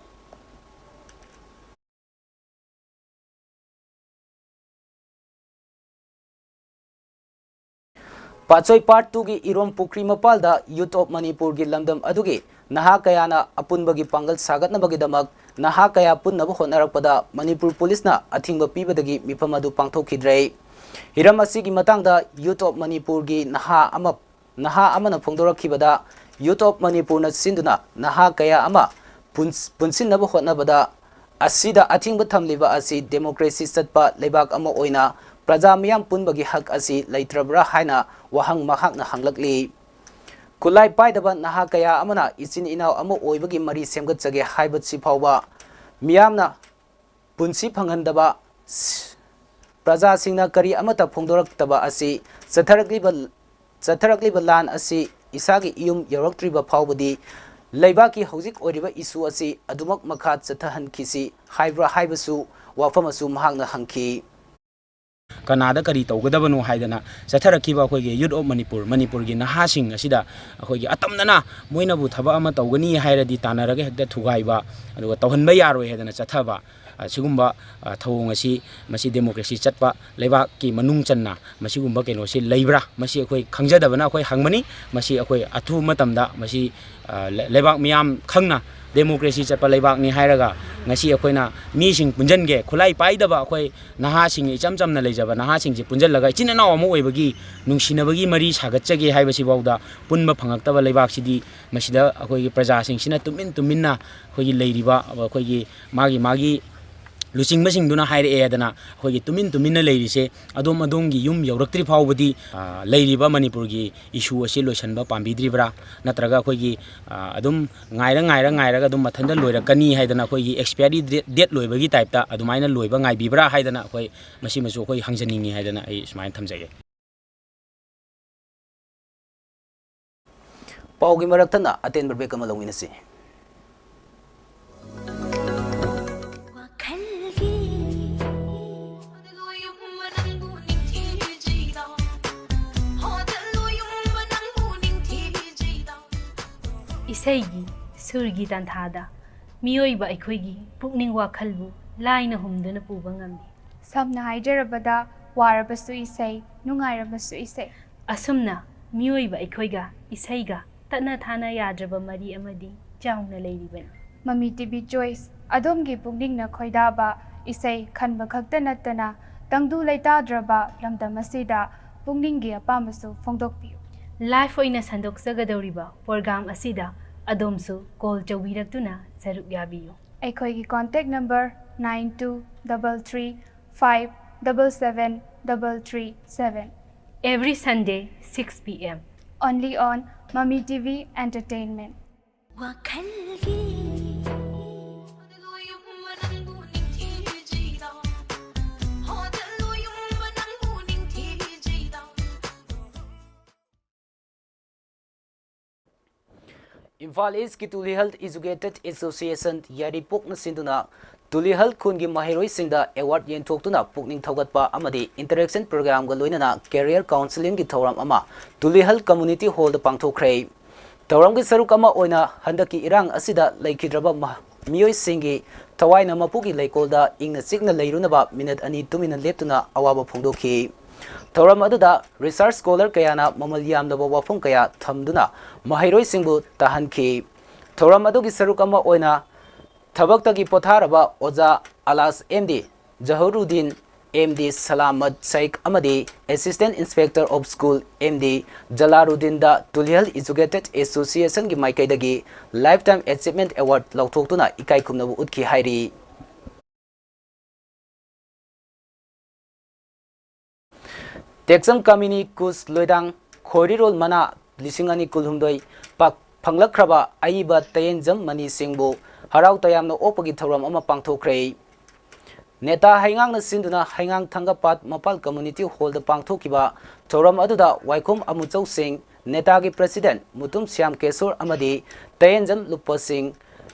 ꯄꯥꯠꯁꯣꯏ Part twoꯒꯤ ꯏꯔꯣꯝ ꯄꯨꯈ꯭ꯔꯤ ꯃꯄꯥꯜꯗ Youth of Manipurꯒꯤ ꯂꯝꯗꯝ ꯑꯗꯨꯒꯤ ꯅꯍꯥ ꯀꯌꯥꯅ ꯑꯄꯨꯟꯕꯒꯤ ꯄꯥꯡꯒꯜ ꯁꯥꯒꯠꯅꯕꯒꯤꯗꯃꯛ ꯅꯍꯥ ꯀꯌꯥ ꯄꯨꯟꯅꯕ ꯍꯣꯠꯅꯔꯛꯄꯗ ꯃꯅꯤꯄꯨꯔ ꯄꯨꯂꯤꯁꯅ ꯑꯊꯤꯡꯕ ꯄꯤꯕꯗꯒꯤ ꯃꯤꯐꯝ ꯑꯗꯨ ꯄꯥꯡꯊꯣꯛꯈꯤꯗ꯭ꯔꯦ꯫ ꯍꯤꯔꯝ ꯑꯁꯤꯒꯤ ꯃꯇꯥꯡꯗ Youth of Manipurꯒꯤ ꯅꯍꯥ ꯑꯃ ꯅꯍꯥ ꯑꯃꯅ ꯐꯣꯡꯗꯣꯔꯛꯈꯤꯕꯗ, Youth of Manipurꯅ ꯁꯤꯟꯗꯨꯅ ꯅꯍꯥ ꯀꯌꯥ ꯑꯃ ꯄꯨꯟꯁ-, ꯄꯨꯟꯁꯤꯟꯅꯕ ꯍꯣꯠꯅꯕꯗ ꯑꯁꯤꯗ ꯑꯊꯤꯡꯕ ꯊꯝꯂꯤꯕ ꯑꯁꯤ democracy ꯆꯠꯄ ꯂꯩꯕꯥꯛ ꯑꯃ ꯑꯣꯏꯅ ꯄ꯭ꯔꯖꯥ ꯃꯤꯌꯥꯝ ꯄꯨꯟꯕꯒꯤ ꯍꯛ ꯑꯁꯤ ꯂꯩꯇ꯭ꯔꯕ꯭ꯔꯥ ꯍꯥꯏꯅ ꯋꯥꯍꯪ ꯃꯍꯥꯛꯅ ꯍꯪꯂꯛꯂꯤ꯫ ꯈꯨꯠꯂꯥꯏ ꯄꯥꯏꯗꯕ ꯅꯍꯥ ꯀꯌꯥ ꯑꯃꯅ ꯏꯆꯤꯟ ꯏꯅꯥꯎ ꯑꯃ ꯑꯣꯏꯕꯒꯤ ꯃꯔꯤ ꯁꯦꯝꯒꯠꯆꯒꯦ ꯍꯥꯏꯕꯁꯤ ꯐꯥꯎꯕ ꯃꯤꯌꯥꯝꯅ ꯄꯨꯟꯁꯤ ꯐꯪꯍꯟꯗꯕ, ꯄ꯭ꯔꯖꯥꯁꯤꯡꯅ ꯀꯔꯤ ꯑꯃꯠꯇ ꯐꯣꯡꯗꯣꯔꯛꯇꯕ ꯑꯁꯤ ꯆꯠꯊꯔꯛꯂꯤꯕ, ꯆꯠꯊꯔꯛꯂꯤꯕ ꯂꯥꯟ ꯑꯁꯤ ꯏꯁꯥꯒꯤ ꯏꯌꯨꯝ ꯌꯧꯔꯛꯇ꯭ꯔꯤꯕ ꯐꯥꯎꯕꯗꯤ ꯂꯩꯕꯥꯛꯀꯤ ꯍꯧꯖꯤꯛ ꯑꯣꯏꯔꯤꯕ issue ꯑꯁꯤ ꯑꯗꯨꯃꯛ ꯃꯈꯥ ꯆꯠꯊꯍꯟꯈꯤꯁꯤ ꯍꯥꯏꯕ꯭ꯔꯥ ꯍꯥꯏꯕꯁꯨ ꯋꯥꯐꯝ ꯑꯁꯨ ꯃꯍꯥꯛꯅ ꯍꯪꯈꯤ꯫ ꯀꯅꯥꯗ ꯀꯔꯤ ꯇꯧꯒꯗꯕꯅꯣ ꯍꯥꯏꯗꯅ ꯆꯠꯊꯔꯛꯈꯤꯕ ꯑꯩꯈꯣꯏꯒꯤ Youth of Manipur, ꯃꯅꯤꯄꯨꯔꯒꯤ ꯅꯍꯥꯁꯤꯡ ꯑꯁꯤꯗ ꯑꯩꯈꯣꯏꯒꯤ ꯑꯇꯝꯅꯅ ꯃꯣꯏꯅꯕꯨ ꯊꯕꯛ ꯑꯃ ꯇꯧꯒꯅꯤ ꯍꯥꯏꯔꯗꯤ ꯇꯥꯟꯅꯔꯒ ꯍꯦꯛꯇ ꯊꯨꯒꯥꯏꯕ, ꯑꯗꯨꯒ ꯇꯧꯍꯟꯕ ꯌꯥꯔꯣꯏ ꯍꯥꯏꯗꯅ ꯆꯠꯊꯕ, ꯑ, ꯁꯤꯒꯨꯝꯕ, ꯑ, ꯊꯧꯑꯣꯡ ꯑꯁꯤ ꯃꯁꯤ democracy ꯆꯠꯄ ꯂꯩꯕꯥꯛꯀꯤ ꯃꯅꯨꯡ ꯆꯟꯅ ꯃꯁꯤꯒꯨꯝꯕ ꯀꯩꯅꯣꯁꯤ ꯂꯩꯕ꯭ꯔꯥ? ꯃꯁꯤ ꯑꯩꯈꯣꯏ ꯈꯪꯖꯗꯕꯅ ꯑꯩꯈꯣꯏ ꯍꯪꯕꯅꯤ꯫ ꯃꯁꯤ ꯑꯩꯈꯣꯏ ꯑꯊꯨꯕ ꯃꯇꯝꯗ ꯃꯁꯤ, ꯑ, ꯂꯩ-, ꯂꯩꯕꯥꯛ ꯃꯤꯌꯥꯝ ꯈꯪꯅ democracy ꯆꯠꯄ ꯂꯩꯕꯥꯛꯅꯤ ꯍꯥꯏꯔꯒ ꯉꯁꯤ ꯑꯩꯈꯣꯏꯅ ꯃꯤꯁꯤꯡ ꯄꯨꯟꯁꯤꯟꯒꯦ, ꯈꯨꯠꯂꯥꯏ ꯄꯥꯏꯗꯕ ꯑꯩꯈꯣꯏ ꯅꯍꯥꯁꯤꯡ, ꯏꯆꯝ ꯆꯝꯅ ꯂꯩꯖꯕ ꯅꯍꯥꯁꯤꯡꯁꯦ ꯄꯨꯟꯁꯤꯜꯂꯒ ꯏꯆꯤꯟ ꯏꯅꯥꯎ ꯑꯃ ꯑꯣꯏꯕꯒꯤ ꯅꯨꯡꯁꯤꯅꯕꯒꯤ ꯃꯔꯤ ꯁꯥꯒꯠꯆꯒꯦ ꯍꯥꯏꯕꯁꯤꯐꯥꯎꯗ ꯄꯨꯟꯕ ꯐꯪꯉꯛꯇꯕ ꯂꯩꯕꯥꯛꯁꯤꯗꯤ ꯃꯁꯤꯗ ꯑꯩꯈꯣꯏꯒꯤ ꯄ꯭ꯔꯖꯥꯁꯤꯡꯁꯤꯅ ꯇꯨꯃꯤꯟ ꯇꯨꯃꯤꯟꯅ ꯑꯩꯈꯣꯏꯒꯤ ꯂꯩꯔꯤꯕ, ꯑꯩꯈꯣꯏꯒꯤ ꯃꯥꯒꯤ ꯃꯥꯒꯤ ꯂꯨꯆꯤꯡꯕꯁꯤꯡꯗꯨꯅ ꯍꯥꯏꯔꯛꯑꯦ ꯍꯥꯏꯗꯅ ꯑꯩꯈꯣꯏꯒꯤ ꯇꯨꯃꯤꯟ ꯇꯨꯃꯤꯟꯅ ꯂꯩꯔꯤꯁꯦ ꯑꯗꯣꯝ ꯑꯗꯣꯝꯒꯤ ꯌꯨꯝ ꯌꯧꯔꯛꯇ꯭ꯔꯤ ꯐꯥꯎꯕꯗꯤ, ꯑ, ꯂꯩꯔꯤꯕ ꯃꯅꯤꯄꯨꯔꯒꯤ issue ꯑꯁꯤ ꯂꯣꯏꯁꯤꯟꯕ ꯄꯥꯝꯕꯤꯗ꯭ꯔꯤꯕ꯭ꯔꯥ? ꯅꯠꯇ꯭ꯔꯒ ꯑꯩꯈꯣꯏꯒꯤ, ꯑ, ꯑꯗꯨꯝ ꯉꯥꯏꯔ ꯉꯥꯏꯔ ꯉꯥꯏꯔꯒ ꯑꯗꯨꯝ ꯃꯊꯟꯇ ꯂꯣꯏꯔꯛꯀꯅꯤ ꯍꯥꯏꯗꯅ ꯑꯩꯈꯣꯏꯒꯤ expiry date, date ꯂꯣꯏꯕꯒꯤ typeꯇ ꯑꯗꯨꯃꯥꯏꯅ ꯂꯣꯏꯕ ꯉꯥꯏꯕꯤꯕ꯭ꯔꯥ ꯍꯥꯏꯗꯅ ꯑꯩꯈꯣꯏ ꯃꯁꯤꯃꯁꯨ ꯑꯩꯈꯣꯏ ꯍꯪꯖꯅꯤꯡꯉꯤ ꯍꯥꯏꯗꯅ ꯑꯩ ꯁꯨꯃꯥꯏꯅ ꯊꯝꯖꯒꯦ꯫ ꯄꯥꯎꯒꯤ ꯃꯔꯛ ꯊꯠꯅ ꯑꯇꯦꯟꯕ break ꯑꯃ ꯂꯧꯃꯤꯟꯅꯁꯤ꯫ ꯏꯁꯩꯒꯤ ꯁꯨꯔꯒꯤ ꯇꯥꯟꯊꯥꯗ ꯃꯤꯑꯣꯏꯕ ꯑꯩꯈꯣꯏꯒꯤ ꯄꯨꯛꯅꯤꯡ ꯋꯥꯈꯜꯕꯨ ꯂꯥꯏꯅ ꯍꯨꯝꯗꯨꯅ ꯄꯨꯕ ꯉꯝꯃꯤ꯫ ꯁꯝꯅ ꯍꯥꯏꯖꯔꯕꯗ, ꯋꯥꯔꯕꯁꯨ ꯏꯁꯩ, ꯅꯨꯡꯉꯥꯏꯔꯕꯁꯨ ꯏꯁꯩ꯫ ꯑꯁꯨꯝꯅ ꯃꯤꯑꯣꯏꯕ ꯑꯩꯈꯣꯏꯒ ꯏꯁꯩꯒ ꯇꯠꯅ ꯊꯥꯅ ꯌꯥꯗ꯭ꯔꯕ ꯃꯔꯤ ꯑꯃꯗꯤ ꯆꯥꯎꯅ ꯂꯩꯔꯤꯕꯅꯤ꯫ ꯃꯃꯤ ꯇꯤꯚꯤ ꯆꯣꯏꯁ, ꯑꯗꯣꯝꯒꯤ ꯄꯨꯛꯅꯤꯡꯅ ꯈꯣꯏꯗꯥꯕ ꯏꯁꯩ ꯈꯟꯕ ꯈꯛꯇ ꯅꯠꯇꯅ, ꯇꯪꯗꯨ ꯂꯩꯇꯥꯗ꯭ꯔꯕ ꯂꯝꯗꯝ ꯑꯁꯤꯗ ꯄꯨꯛꯅꯤꯡꯒꯤ ꯑꯄꯥꯝꯕꯁꯨ ꯐꯣꯡꯗꯣꯛꯄꯤꯌꯨ꯫ ꯂꯥꯏꯐ ꯑꯣꯏꯅ ꯁꯟꯗꯣꯛꯆꯒꯗꯧꯔꯤꯕ ꯄ꯭ꯔꯣꯒ꯭ꯔꯥꯝ ꯑꯁꯤꯗ ꯑꯗꯣꯝꯁꯨ ꯀꯣꯜ ꯇꯧꯕꯤꯔꯛꯇꯨꯅ ꯁꯔꯨꯛ ꯌꯥꯕꯤꯌꯨ꯫ ꯑꯩꯈꯣꯏꯒꯤ contact number nine two double three five double seven double three seven. Every Sunday, six P M. Only on Mami T V Entertainment. ꯋꯥꯈꯜꯒꯤ ꯏꯝꯐꯥꯜ ꯏꯁꯀꯤ ꯇꯨꯂꯤꯍꯜ ꯏꯖꯨꯀꯦꯇꯦꯗ ꯑꯦꯁꯣꯁꯤꯌꯦꯁꯟ ꯌꯥꯏꯔꯤꯄꯣꯛꯅ ꯁꯤꯟꯗꯨꯅ ꯇꯨꯂꯤꯍꯜ ꯈꯨꯟꯒꯤ ꯃꯍꯩꯔꯣꯏꯁꯤꯡꯗ ꯑꯦꯋꯥꯔꯗ ꯌꯦꯟꯊꯣꯛꯇꯨꯅ ꯄꯨꯛꯅꯤꯡ ꯊꯧꯒꯠꯄ ꯑꯃꯗꯤ ꯏꯟꯇꯔꯦꯛꯁꯟ ꯄ꯭ꯔꯣꯒ꯭ꯔꯥꯝꯒ ꯂꯣꯏꯅꯅ ꯀꯦꯔꯤꯌꯔ ꯀꯥꯎꯟꯁꯤꯂꯤꯡꯒꯤ ꯊꯧꯔꯝ ꯑꯃ ꯇꯨꯂꯤꯍꯜ ꯀꯝꯃꯨꯅꯤꯇꯤ ꯍꯣꯜꯗ ꯄꯥꯡꯊꯣꯛꯈ꯭ꯔꯦ꯫ ꯊꯧꯔꯝꯒꯤ ꯁꯔꯨꯛ ꯑꯃ ꯑꯣꯏꯅ ꯍꯟꯗꯛꯀꯤ ꯏꯔꯥꯡ ꯑꯁꯤꯗ ꯂꯩꯈꯤꯗ꯭ꯔꯕ ꯃ- ꯃꯤꯑꯣꯏꯁꯤꯡꯒꯤ ꯊꯋꯥꯏꯅ ꯃꯄꯨꯒꯤ ꯂꯩꯀꯣꯜꯗ ꯏꯪꯅ ꯆꯤꯛꯅ ꯂꯩꯔꯨꯅꯕ ꯃꯤꯅꯠ ꯑꯅꯤ ꯇꯨꯃꯤꯟꯅ ꯂꯦꯞꯇꯨꯅ ꯑꯋꯥꯕ ꯐꯣꯡꯗꯣꯛꯈꯤ꯫ ꯊꯧꯔꯝ ꯑꯗꯨꯗ ꯔꯤꯁꯥꯔꯆ ꯁ꯭ꯀꯣꯂꯔ ꯀꯌꯥꯅ ꯃꯃꯜ ꯌꯥꯝꯂꯕ ꯋꯥꯐꯝ ꯀꯌꯥ ꯊꯝꯗꯨꯅ ꯃꯍꯩꯔꯣꯏꯁꯤꯡꯕꯨ ꯇꯥꯍꯟꯈꯤ꯫ ꯊꯧꯔꯝ ꯑꯗꯨꯒꯤ ꯁꯔꯨꯛ ꯑꯃ ꯑꯣꯏꯅ ꯊꯕꯛꯇꯒꯤ ꯄꯣꯊꯥꯔꯕ ꯑꯣꯖꯥ ꯑꯂꯥꯁ M D ꯖꯍꯧꯔꯨꯗꯤꯟ, M D ꯁꯂꯥꯃꯠ Sheikh ꯑꯃꯗꯤ Assistant Inspector of School, M D ꯖꯂꯥꯔꯨꯗꯤꯟꯗ ꯇꯨꯂꯤꯍꯜ ꯏꯖꯨꯀꯦꯇꯦꯗ ꯑꯦꯁꯣꯁꯤꯌꯦꯁꯟꯒꯤ ꯃꯥꯏꯀꯩꯗꯒꯤ Lifetime Achievement Award ꯂꯥꯎꯊꯣꯛꯇꯨꯅ ꯏꯀꯥꯏ ꯈꯨꯝꯅꯕ ꯎꯠꯈꯤ ꯍꯥꯏꯔꯤ꯫ ꯇꯦꯛꯆꯝ ꯀꯥꯃꯤꯅꯤ ꯀꯨꯁ ꯂꯣꯏꯗꯥꯡ ꯈꯣꯏꯔꯤꯔꯣꯜ ꯃꯅꯥ ꯂꯤꯁꯤꯡ ꯑꯅꯤ ꯀꯨꯟꯍꯨꯝꯗꯣꯏ ꯄꯥꯛ ꯐꯪꯂꯛꯈ꯭ꯔꯕ ꯑꯏꯕ ꯇꯌꯦꯟꯖꯝ ꯃꯅꯤꯁꯤꯡꯕꯨ ꯍꯔꯥꯎ ꯇꯌꯥꯝꯅ ꯑꯣꯛꯄꯒꯤ ꯊꯧꯔꯝ ꯑꯃ ꯄꯥꯡꯊꯣꯛꯈ꯭ꯔꯦ꯫ ꯅꯦꯇꯥ ꯍꯩꯉꯥꯡꯅ ꯁꯤꯟꯗꯨꯅ ꯍꯩꯉꯥꯡ ꯊꯥꯡꯒꯄꯥꯠ ꯃꯄꯥꯜ ꯀꯝꯃꯨꯅꯤꯇꯤ ꯍꯣꯜꯗ ꯄꯥꯡꯊꯣꯛꯈꯤꯕ ꯊꯧꯔꯝ ꯑꯗꯨꯗ ꯋꯥꯏꯈꯣꯝ ꯑꯃꯨꯆꯧꯁꯤꯡ, ꯅꯦꯇꯥꯒꯤ ꯄ꯭ꯔꯁꯤꯗꯦꯟ ꯃꯨꯇꯨꯝ ꯁ꯭ꯌꯥꯝ ꯀꯦꯁꯣꯔ ꯑꯃꯗꯤ ꯇꯌꯦꯟꯖꯝ ꯂꯨꯞꯄꯁꯤꯡ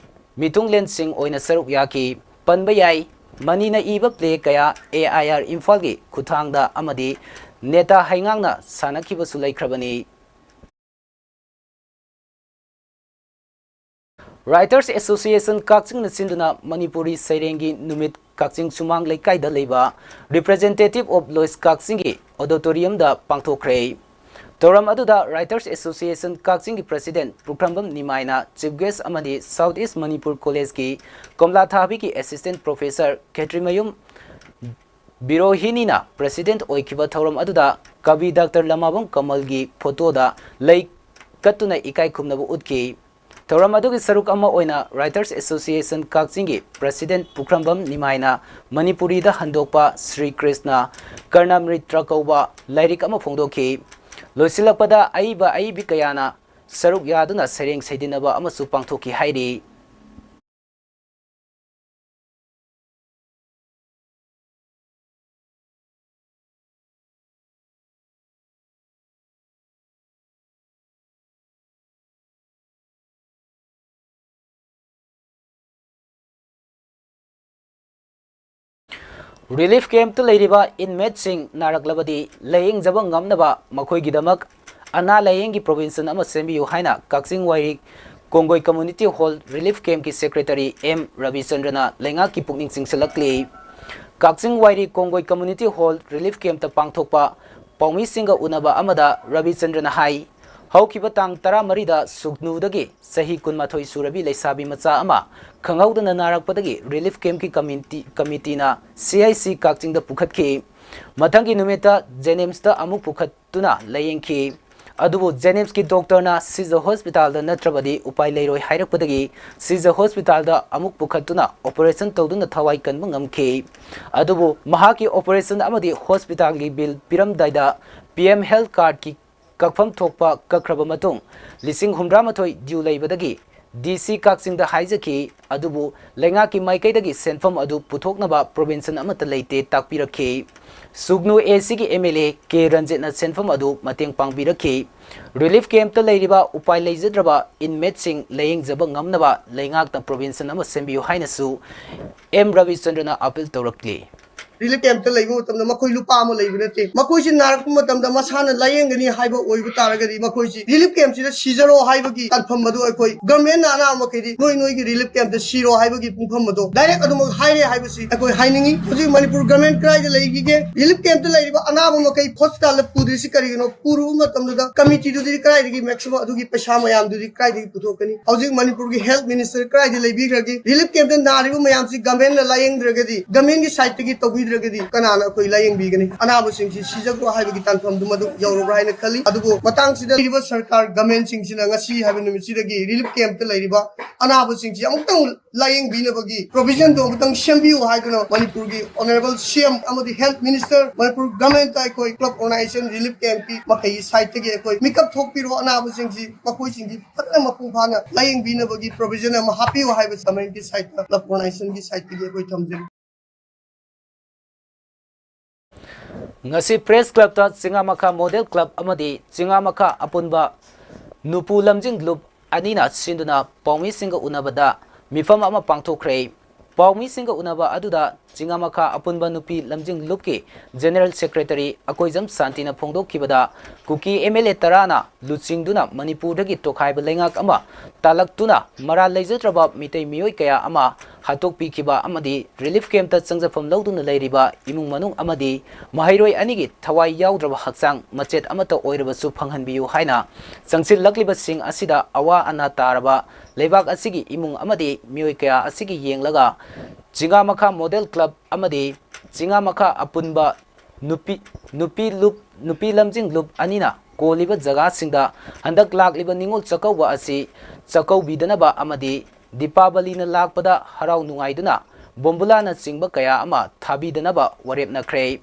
ꯃꯤꯊꯨꯡꯂꯦꯟꯁꯤꯡ ꯑꯣꯏꯅ ꯁꯔꯨꯛ ꯌꯥꯈꯤ꯫ ꯄꯟꯕ ꯌꯥꯏ, ꯃꯅꯤꯅ ꯏꯕ ꯄ꯭ꯂꯦ ꯀꯌꯥ ꯑꯦ ꯑꯥꯏ ꯑꯥꯔ ꯏꯝꯐꯥꯜꯒꯤ ꯈꯨꯠꯊꯥꯡꯗ ꯑꯃꯗꯤ ꯅꯦꯇꯥ ꯍꯩꯉꯥꯡꯅ ꯁꯥꯟꯅꯈꯤꯕꯁꯨ ꯂꯩꯈ꯭ꯔꯕꯅꯤ꯫ Writers Association ꯀꯛꯆꯤꯡꯅ ꯁꯤꯟꯗꯨꯅ ꯃꯅꯤꯄꯨꯔꯤ ꯁꯩꯔꯦꯡꯒꯤ ꯅꯨꯃꯤꯠ ꯀꯛꯆꯤꯡ ꯁꯨꯃꯥꯡ ꯂꯩꯀꯥꯏꯗ ꯂꯩꯕ Representative of Lois ꯀꯛꯆꯤꯡꯒꯤ auditoriumꯗ ꯄꯥꯡꯊꯣꯛꯈ꯭ꯔꯦ꯫ ꯊꯧꯔꯝ ꯑꯗꯨꯗ Writers Association ꯀꯛꯆꯤꯡꯒꯤ President ꯄꯨꯈ꯭ꯔꯝꯕꯝ ꯅꯤꯃꯥꯏꯅ Chief Guest ꯑꯃꯗꯤ South East Manipur Collegeꯀꯤ ꯀꯣꯝꯂꯥ ꯊꯥꯕꯤꯒꯤ Assistant Professor ꯈꯦꯇ꯭ꯔꯤꯃꯌꯨꯝ ꯕꯤꯔꯣꯍꯤꯅꯤꯅ President ꯑꯣꯏꯈꯤꯕ ꯊꯧꯔꯝ ꯑꯗꯨꯗ ꯀꯕꯤ ꯗꯥꯛꯇꯔ ꯂꯃꯥꯕꯝ ꯀꯃꯜꯒꯤ photoꯗ ꯂꯩ ꯀꯠꯇꯨꯅ ꯏꯀꯥꯏ ꯈꯨꯝꯅꯕ ꯎꯠꯈꯤ꯫ ꯊꯧꯔꯝ ꯑꯗꯨꯒꯤ ꯁꯔꯨꯛ ꯑꯃ ꯑꯣꯏꯅ Writers Association ꯀꯛꯆꯤꯡꯒꯤ President ꯄꯨꯈ꯭ꯔꯝꯕꯝ ꯅꯤꯃꯥꯏꯅ ꯃꯅꯤꯄꯨꯔꯤꯗ ꯍꯟꯗꯣꯛꯄ ꯁ꯭ꯔꯤ ꯀ꯭ꯔꯤꯁꯅ ꯀꯔꯅꯥꯃ꯭ꯔꯤꯇ꯭ꯔ ꯀꯧꯕ ꯂꯥꯏꯔꯤꯛ ꯑꯃ ꯐꯣꯡꯗꯣꯛꯈꯤ꯫ ꯂꯣꯏꯁꯤꯜꯂꯛꯄꯗ ꯑꯏꯕ ꯑꯏꯕꯤ ꯀꯌꯥꯅ ꯁꯔꯨꯛ ꯌꯥꯗꯨꯅ ꯁꯩꯔꯦꯡ ꯁꯩꯗꯤꯟꯅꯕ ꯑꯃꯁꯨ ꯄꯥꯡꯊꯣꯛꯈꯤ ꯍꯥꯏꯔꯤ꯫ Relief campꯇ ꯂꯩꯔꯤꯕ inmateꯁꯤꯡ ꯅꯥꯔꯛꯂꯕꯗꯤ ꯂꯥꯌꯦꯡꯖꯕ ꯉꯝꯅꯕ ꯃꯈꯣꯏꯒꯤꯗꯃꯛ ꯑꯅꯥ ꯂꯥꯌꯦꯡꯒꯤ provision ꯑꯃ ꯁꯦꯝꯕꯤꯌꯨ ꯍꯥꯏꯅ ꯀꯛꯆꯤꯡ ꯋꯥꯏꯔꯤ ꯀꯣꯡꯒꯣꯏ Community Hall Relief Campꯀꯤ Secretary ꯑꯦꯝ ꯔꯕꯤꯆꯟꯗ꯭ꯔꯅ ꯂꯩꯉꯥꯛꯀꯤ ꯄꯨꯛꯅꯤꯡ ꯆꯤꯡꯁꯤꯜꯂꯛꯂꯤ꯫ ꯀꯛꯆꯤꯡ ꯋꯥꯏꯔꯤ ꯀꯣꯡꯒꯣꯏ Community Hall Relief Campꯇ ꯄꯥꯡꯊꯣꯛꯄ ꯄꯥꯎꯃꯤꯁꯤꯡꯒ ꯎꯅꯕ ꯑꯃꯗ ꯔꯕꯤꯆꯟꯗ꯭ꯔꯅ ꯍꯥꯏ, ꯍꯧꯈꯤꯕ ꯇꯥꯡ ꯇꯔꯥꯃꯔꯤꯗ ꯁꯨꯒꯅꯨꯗꯒꯤ ꯆꯍꯤ ꯀꯨꯟꯃꯥꯊꯣꯏ ꯁꯨꯔꯕꯤ ꯂꯩꯁꯥꯕꯤ ꯃꯆꯥ ꯑꯃ ꯈꯪꯍꯧꯗꯅ ꯅꯥꯔꯛꯄꯗꯒꯤ Relief Campꯀꯤ committee, committeeꯅ C I C ꯀꯛꯆꯤꯡꯗ ꯄꯨꯈꯠꯈꯤ꯫ ꯃꯊꯪꯒꯤ ꯅꯨꯃꯤꯠꯇ JNIMSꯇ ꯑꯃꯨꯛ ꯄꯨꯈꯠꯇꯨꯅ ꯂꯥꯌꯦꯡꯈꯤ꯫ ꯑꯗꯨꯕꯨ JNIMSꯀꯤ doctorꯅ ꯁꯤꯖ hospitalꯗ ꯅꯠꯇ꯭ꯔꯕꯗꯤ ꯎꯄꯥꯏ ꯂꯩꯔꯣꯏ ꯍꯥꯏꯔꯛꯄꯗꯒꯤ ꯁꯤꯖ hospitalꯗ ꯑꯃꯨꯛ ꯄꯨꯈꯠꯇꯨꯅ operation ꯇꯧꯗꯨꯅ ꯊꯋꯥꯏ ꯀꯟꯕ ꯉꯝꯈꯤ꯫ ꯑꯗꯨꯕꯨ ꯃꯍꯥꯛꯀꯤ operation ꯑꯃꯗꯤ hospitalꯒꯤ bill ꯄꯤꯔꯝꯗꯥꯏꯗ P M Health Cardꯀꯤ ꯀꯛꯐꯝ ꯊꯣꯛꯄ ꯀꯛꯈ꯭ꯔꯕ ꯃꯇꯨꯡ ꯂꯤꯁꯤꯡ ꯍꯨꯝꯗ꯭ꯔꯥꯃꯥꯊꯣꯏ due ꯂꯩꯕꯗꯒꯤ D C ꯀꯛꯆꯤꯡꯗ ꯍꯥꯏꯖꯈꯤ꯫ ꯑꯗꯨꯕꯨ ꯂꯩꯉꯥꯛꯀꯤ ꯃꯥꯏꯀꯩꯗꯒꯤ ꯁꯦꯟꯐꯝ ꯑꯗꯨ ꯄꯨꯊꯣꯛꯅꯕ provision ꯑꯃꯠꯇ ꯂꯩꯇꯦ ꯇꯥꯛꯄꯤꯔꯛꯈꯤ꯫ ꯁꯨꯒꯅꯨ A Cꯒꯤ M L A ꯀꯦ ꯔꯟꯖꯤꯠꯅ ꯁꯦꯟꯐꯝ ꯑꯗꯨ ꯃꯇꯦꯡ ꯄꯥꯡꯕꯤꯔꯛꯈꯤ꯫ Relief campꯇ ꯂꯩꯔꯤꯕ ꯎꯄꯥꯏ ꯂꯩꯖꯗ꯭ꯔꯕ inmateꯁꯤꯡ ꯂꯥꯌꯦꯡꯖꯕ ꯉꯝꯅꯕ ꯂꯩꯉꯥꯛꯅ provision ꯑꯃ ꯁꯦꯝꯕꯤꯌꯨ ꯍꯥꯏꯅꯁꯨ ꯑꯦꯝ ꯔꯕꯤꯆꯟꯗ꯭ꯔꯅ appeal ꯇꯧꯔꯛꯂꯤ꯫ ꯔꯤꯂꯤꯐ ꯀꯦꯝꯞꯇ ꯂꯩꯕ ꯃꯇꯝꯗ ꯃꯈꯣꯏ ꯂꯨꯄꯥ ꯑꯃ ꯂꯩꯕ ꯅꯠꯇꯦ꯫ ꯃꯈꯣꯏꯁꯤ ꯅꯥꯔꯛꯄ ꯃꯇꯝꯗ ꯃꯁꯥꯅ ꯂꯥꯌꯦꯡꯒꯅꯤ ꯍꯥꯏꯕ ꯑꯣꯏꯕ ꯇꯥꯔꯒꯗꯤ ꯃꯈꯣꯏꯁꯤ ꯔꯤꯂꯤꯐ ꯀꯦꯝꯞꯁꯤꯗ ꯁꯤꯖꯔꯣ ꯍꯥꯏꯕꯒꯤ ꯇꯥꯟꯐꯝ ꯑꯗꯨ ꯑꯩꯈꯣꯏ ꯒꯚꯔꯟꯃꯦꯟꯠꯅ ꯑꯅꯥꯕ ꯃꯈꯩꯗꯤ ꯅꯣꯏ ꯅꯣꯏꯒꯤ ꯔꯤꯂꯤꯐ ꯀꯦꯝꯞꯇ ꯁꯤꯔꯣ ꯍꯥꯏꯕꯒꯤ ꯄꯨꯡꯐꯝ ꯑꯗꯣ ꯗꯥꯏꯔꯦꯛ ꯑꯗꯨꯃꯛ ꯍꯥꯏꯔꯦ ꯍꯥꯏꯕꯁꯤ ꯑꯩꯈꯣꯏ ꯍꯥꯏꯅꯤꯡꯉꯤ꯫ ꯍꯧꯖꯤꯛ ꯃꯅꯤꯄꯨꯔ ꯒꯚꯔꯟꯃꯦꯟꯠ ꯀꯗꯥꯏꯗ ꯂꯩꯈꯤꯒꯦ? ꯔꯤꯂꯤꯐ ꯀꯦꯝꯞꯇ ꯂꯩꯔꯤꯕ ꯑꯅꯥꯕ ꯃꯈꯩ ꯍꯣꯁꯄꯤꯇꯥꯜꯗ ꯄꯨꯗ꯭ꯔꯤꯁꯤ ꯀꯔꯤꯒꯤꯅꯣ? ꯄꯨꯔꯨꯕ ꯃꯇꯝꯗꯨꯗ ꯀꯃꯤꯇꯤꯗꯨꯗꯤ ꯀꯗꯥꯏꯗꯒꯤ ꯃꯦꯛꯁꯤꯃꯝ ꯑꯗꯨꯒꯤ ꯄꯩꯁꯥ ꯃꯌꯥꯝꯗꯨꯗꯤ ꯀꯗꯥꯏꯗꯒꯤ ꯄꯨꯊꯣꯛꯀꯅꯤ? ꯍꯧꯖꯤꯛ ꯃꯅꯤꯄꯨꯔꯒꯤ ꯍꯦꯜꯊ ꯃꯤꯅꯤꯁꯇꯔ ꯀꯗꯥꯏꯗ ꯂꯩꯕꯤꯈ꯭ꯔꯒꯦ? ꯔꯤꯂꯤꯐ ꯀꯦꯝꯞꯇ ꯅꯥꯔꯤꯕ ꯃꯌꯥꯝꯁꯤ ꯒꯚꯔꯟꯃꯦꯟꯠꯅ ꯂꯥꯌꯦꯡꯗ꯭ꯔꯒꯗꯤ, ꯒꯚꯔꯟꯃꯦꯟꯠꯀꯤ ꯁꯥꯏꯠꯇꯒꯤ ꯇꯧꯕꯤꯗ꯭ꯔꯒꯗꯤ ꯀꯅꯥꯅ ꯑꯩꯈꯣꯏ ꯂꯥꯌꯦꯡꯕꯤꯒꯅꯤ? ꯑꯅꯥꯕꯁꯤꯡꯁꯤ ꯁꯤꯖꯈ꯭ꯔꯣ ꯍꯥꯏꯕꯒꯤ ꯇꯥꯟꯐꯝꯗꯨ ꯃꯗꯨ ꯌꯧꯔꯕ꯭ꯔꯥ ꯍꯥꯏꯅ ꯈꯜꯂꯤ꯫ ꯑꯗꯨꯕꯨ ꯃꯇꯥꯡꯁꯤꯗ ꯂꯩꯔꯤꯕ ꯁꯔꯀꯥꯔ ꯒꯚꯔꯟꯃꯦꯟꯠꯁꯤꯡꯁꯤꯅ ꯉꯁꯤ ꯍꯥꯏꯕ ꯅꯨꯃꯤꯠꯁꯤꯗꯒꯤ ꯔꯤꯂꯤꯐ ꯀꯦꯝꯞꯇ ꯂꯩꯔꯤꯕ ꯑꯅꯥꯕꯁꯤꯡꯁꯤ ꯑꯃꯨꯛꯇꯪ ꯂꯥꯌꯦꯡꯕꯤꯅꯕꯒꯤ ꯄ꯭ꯔꯣꯚꯤꯖꯟꯗꯣ ꯑꯃꯨꯛꯇꯪ ꯁꯦꯝꯕꯤꯌꯨ ꯍꯥꯏꯗꯨꯅ ꯃꯅꯤꯄꯨꯔꯒꯤ ꯑꯣꯅꯔꯦꯕꯜ ꯁꯤ ꯑꯦꯝ ꯑꯃꯗꯤ ꯍꯦꯜꯊ ꯃꯤꯅꯤꯁꯇꯔ, ꯃꯅꯤꯄꯨꯔ ꯒꯚꯔꯟꯃꯦꯟꯠꯇ ꯑꯩꯈꯣꯏ ꯀ꯭ꯂꯕ ꯑꯣꯔꯒꯅꯥꯏꯖꯦꯁꯟ, ꯔꯤꯂꯤꯐ ꯀꯦꯝꯞꯀꯤ ꯃꯈꯩꯒꯤ ꯁꯥꯏꯠꯇꯒꯤ ꯑꯩꯈꯣꯏ ꯃꯤꯀꯞ ꯊꯣꯛꯄꯤꯔꯣ, ꯑꯅꯥꯕꯁꯤꯡꯁꯤ ꯃꯈꯣꯏꯁꯤꯡꯒꯤ ꯐꯖꯅ ꯃꯄꯨꯡ ꯐꯥꯅ ꯂꯥꯌꯦꯡꯕꯤꯅꯕꯒꯤ ꯄ꯭ꯔꯣꯚꯤꯖꯟ ꯑꯃ ꯍꯥꯞꯄꯤꯌꯨ ꯍꯥꯏꯕꯁꯤ ꯒꯚꯔꯟꯃꯦꯟꯠꯀꯤ ꯁꯥꯏꯠꯇ, ꯀ꯭ꯂꯕ ꯑꯣꯔꯒꯅꯥꯏꯖꯦꯁꯟꯒꯤ ꯁꯥꯏꯠꯇꯒꯤ ꯑꯩꯈꯣꯏ ꯊꯝꯖꯔꯤ꯫ ꯉꯁꯤ ꯄ꯭ꯔꯦꯁ ꯀ꯭ꯂꯕꯇ ꯆꯤꯉꯥꯃꯈꯥ ꯃꯣꯗꯦꯜ ꯀ꯭ꯂꯕ ꯑꯃꯗꯤ ꯆꯤꯉꯥꯃꯈꯥ ꯑꯄꯨꯟꯕ ꯅꯨꯄꯨ ꯂꯝꯖꯤꯡ ꯂꯨꯞ ꯑꯅꯤꯅ ꯁꯤꯟꯗꯨꯅ ꯄꯥꯎꯃꯤꯁꯤꯡꯒ ꯎꯅꯕꯗ ꯃꯤꯐꯝ ꯑꯃ ꯄꯥꯡꯊꯣꯛꯈ꯭ꯔꯦ꯫ ꯄꯥꯎꯃꯤꯁꯤꯡꯒ ꯎꯅꯕ ꯑꯗꯨꯗ ꯆꯤꯉꯥꯃꯈꯥ ꯑꯄꯨꯟꯕ ꯅꯨꯄꯤ ꯂꯝꯖꯤꯡ ꯂꯨꯞꯀꯤ ꯖꯦꯅꯔꯦꯜ ꯁꯦꯀ꯭ꯔꯦꯇꯔꯤ ꯑꯀꯣꯏꯖꯝ ꯁꯥꯟꯇꯤꯅ ꯐꯣꯡꯗꯣꯛꯈꯤꯕꯗ, ꯀꯨꯀꯤ ꯑꯦꯝ ꯑꯦꯜ ꯑꯦ ꯇꯔꯥꯅ ꯂꯨꯆꯤꯡꯗꯨꯅ ꯃꯅꯤꯄꯨꯔꯗꯒꯤ ꯇꯣꯈꯥꯏꯕ ꯂꯩꯉꯥꯛ ꯑꯃ ꯇꯥꯂꯛꯇꯨꯅ ꯃꯔꯥꯜ ꯂꯩꯖꯗ꯭ꯔꯕ ꯃꯤꯇꯩ ꯃꯤꯑꯣꯏ ꯀꯌꯥ ꯑꯃ ꯍꯥꯠꯇꯣꯛꯄꯤꯈꯤꯕ ꯑꯃꯗꯤ ꯔꯤꯂꯤꯐ ꯀꯦꯝꯞꯇ ꯆꯪꯖꯐꯝ ꯂꯧꯗꯨꯅ ꯂꯩꯔꯤꯕ ꯏꯃꯨꯡ ꯃꯅꯨꯡ ꯑꯃꯗꯤ ꯃꯍꯩꯔꯣꯏ ꯑꯅꯤꯒꯤ ꯊꯋꯥꯏ ꯌꯥꯎꯗ꯭ꯔꯕ ꯍꯛꯆꯥꯡ ꯃꯆꯦꯠ ꯑꯃꯠꯇ ꯑꯣꯏꯔꯕꯁꯨ ꯐꯪꯍꯟꯕꯤꯌꯨ ꯍꯥꯏꯅ ꯆꯪꯁꯤꯜꯂꯛꯂꯤꯕꯁꯤꯡ ꯑꯁꯤꯗ ꯑꯋꯥ ꯑꯅꯥ ꯇꯥꯔꯕ ꯂꯩꯕꯥꯛ ꯑꯁꯤꯒꯤ ꯏꯃꯨꯡ ꯑꯃꯗꯤ ꯃꯤꯑꯣꯏ ꯀꯌꯥ ꯑꯁꯤꯒꯤ ꯌꯦꯡꯂꯒ ꯆꯤꯉꯥꯃꯈꯥ ꯃꯣꯗꯦꯜ ꯀ꯭ꯂꯕ ꯑꯃꯗꯤ ꯆꯤꯉꯥꯃꯈꯥ ꯑꯄꯨꯟꯕ ꯅꯨꯄꯤ, ꯅꯨꯄꯤ ꯂꯨꯞ, ꯅꯨꯄꯤ ꯂꯝꯖꯤꯡ ꯂꯨꯞ ꯑꯅꯤꯅ ꯀꯣꯜꯂꯤꯕ ꯖꯒꯥꯁꯤꯡꯗ ꯍꯟꯗꯛ ꯂꯥꯛꯂꯤꯕ ꯅꯤꯉꯣꯜ ꯆꯥꯛꯀꯧꯕ ꯑꯁꯤ ꯆꯥꯛꯀꯧꯕꯤꯗꯅꯕ ꯑꯃꯗꯤ ꯗꯤꯄꯥꯕꯂꯤꯅ ꯂꯥꯛꯄꯗ ꯍꯔꯥꯎ ꯅꯨꯡꯉꯥꯏꯗꯨꯅ ꯕꯣꯝꯕꯨꯂꯥꯅꯆꯤꯡꯕ ꯀꯌꯥ ꯑꯃ ꯊꯥꯕꯤꯗꯅꯕ ꯋꯥꯔꯦꯞꯅꯈ꯭ꯔꯦ꯫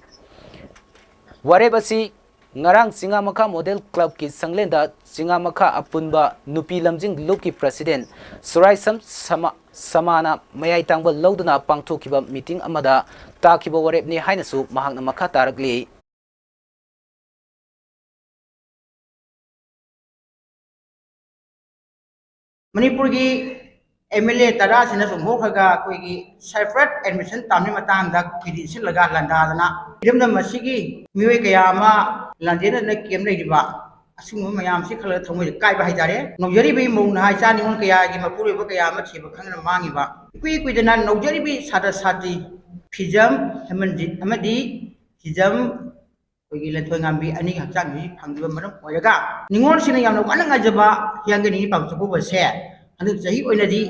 ꯋꯥꯔꯦꯞ ꯑꯁꯤ ꯉꯔꯥꯡ ꯆꯤꯉꯥꯃꯈꯥ ꯃꯣꯗꯦꯜ ꯀ꯭ꯂꯕꯀꯤ ꯁꯪꯂꯦꯟꯗ ꯆꯤꯉꯥꯃꯈꯥ ꯑꯄꯨꯟꯕ ꯅꯨꯄꯤ ꯂꯝꯖꯤꯡ ꯂꯨꯞꯀꯤ ꯄ꯭ꯔꯁꯤꯗꯦꯟ ꯁꯨꯔꯥꯏꯁꯝ ꯁꯃꯥ-, ꯁꯃꯥꯅ ꯃꯌꯥꯏ ꯇꯥꯡꯕ ꯂꯧꯗꯨꯅ ꯄꯥꯡꯊꯣꯛꯈꯤꯕ ꯃꯤꯇꯤꯡ ꯑꯃꯗ ꯇꯥꯈꯤꯕ ꯋꯥꯔꯦꯞꯅꯤ ꯍꯥꯏꯅꯁꯨ ꯃꯍꯥꯛꯅ ꯃꯈꯥ ꯇꯥꯔꯛꯂꯤ꯫ ꯃꯅꯤꯄꯨꯔꯒꯤ ꯑꯦꯝ ꯑꯦꯜ ꯑꯦ ꯇꯔꯥꯁꯤꯅ ꯆꯨꯝꯊꯣꯛꯈ꯭ꯔꯒ ꯑꯩꯈꯣꯏꯒꯤ separate admission ꯇꯝꯕꯒꯤ ꯃꯇꯥꯡꯗ ꯈꯣꯏꯗꯤ ꯏꯟꯁꯤꯜꯂꯒ ꯂꯥꯟꯗꯥꯗꯅ ꯏꯔꯝꯗꯝ ꯑꯁꯤꯒꯤ ꯃꯤꯑꯣꯏ ꯀꯌꯥ ꯑꯃ ꯂꯥꯟꯖꯦꯟꯅꯗꯨꯅ camp ꯂꯩꯔꯤꯕ ꯑꯁꯤꯒꯨꯝꯕ ꯃꯌꯥꯝꯁꯤ ꯈꯜꯂꯒ ꯊꯃꯣꯏꯗ ꯀꯥꯏꯕ ꯍꯥꯏꯇꯥꯔꯦ꯫ ꯅꯧꯖꯔꯤꯕ ꯏꯃꯧ ꯅꯍꯥ ꯏꯆꯥ ꯅꯤꯉꯣꯜ ꯀꯌꯥꯒꯤ ꯃꯄꯨꯔꯣꯏꯕ ꯀꯌꯥ ꯑꯃ ꯊꯤꯕ ꯈꯪꯗꯅ ꯃꯥꯡꯉꯤꯕ꯫ ꯏꯀꯨꯏ ꯀꯨꯏꯗꯅ ꯅꯧꯖꯔꯤꯕꯤ ꯁꯥꯇ꯭ꯔ ꯁꯥꯇ꯭ꯔꯤ ꯐꯤꯖꯝ ꯍꯦꯃꯟꯖꯤꯠ ꯑꯃꯗꯤ ꯐꯤꯖꯝ ꯑꯩꯈꯣꯏꯒꯤ ꯂꯟꯊꯣꯏꯉꯥꯝꯕꯤ ꯑꯅꯤꯒꯤ ꯍꯛꯆꯥꯡꯁꯤ ꯐꯪꯈꯤꯕ ꯃꯔꯝ ꯑꯣꯏꯔꯒ ꯅꯤꯉꯣꯜꯁꯤꯡꯅ ꯌꯥꯝꯅ ꯋꯥꯅ ꯉꯥꯏꯖꯕ ꯍꯤꯌꯥꯡꯒꯩ ꯅꯤꯅꯤ ꯄꯥꯡꯊꯣꯛꯄ ꯑꯁꯦ ꯍꯟꯗꯛ ꯆꯍꯤ ꯑꯣꯏꯅꯗꯤ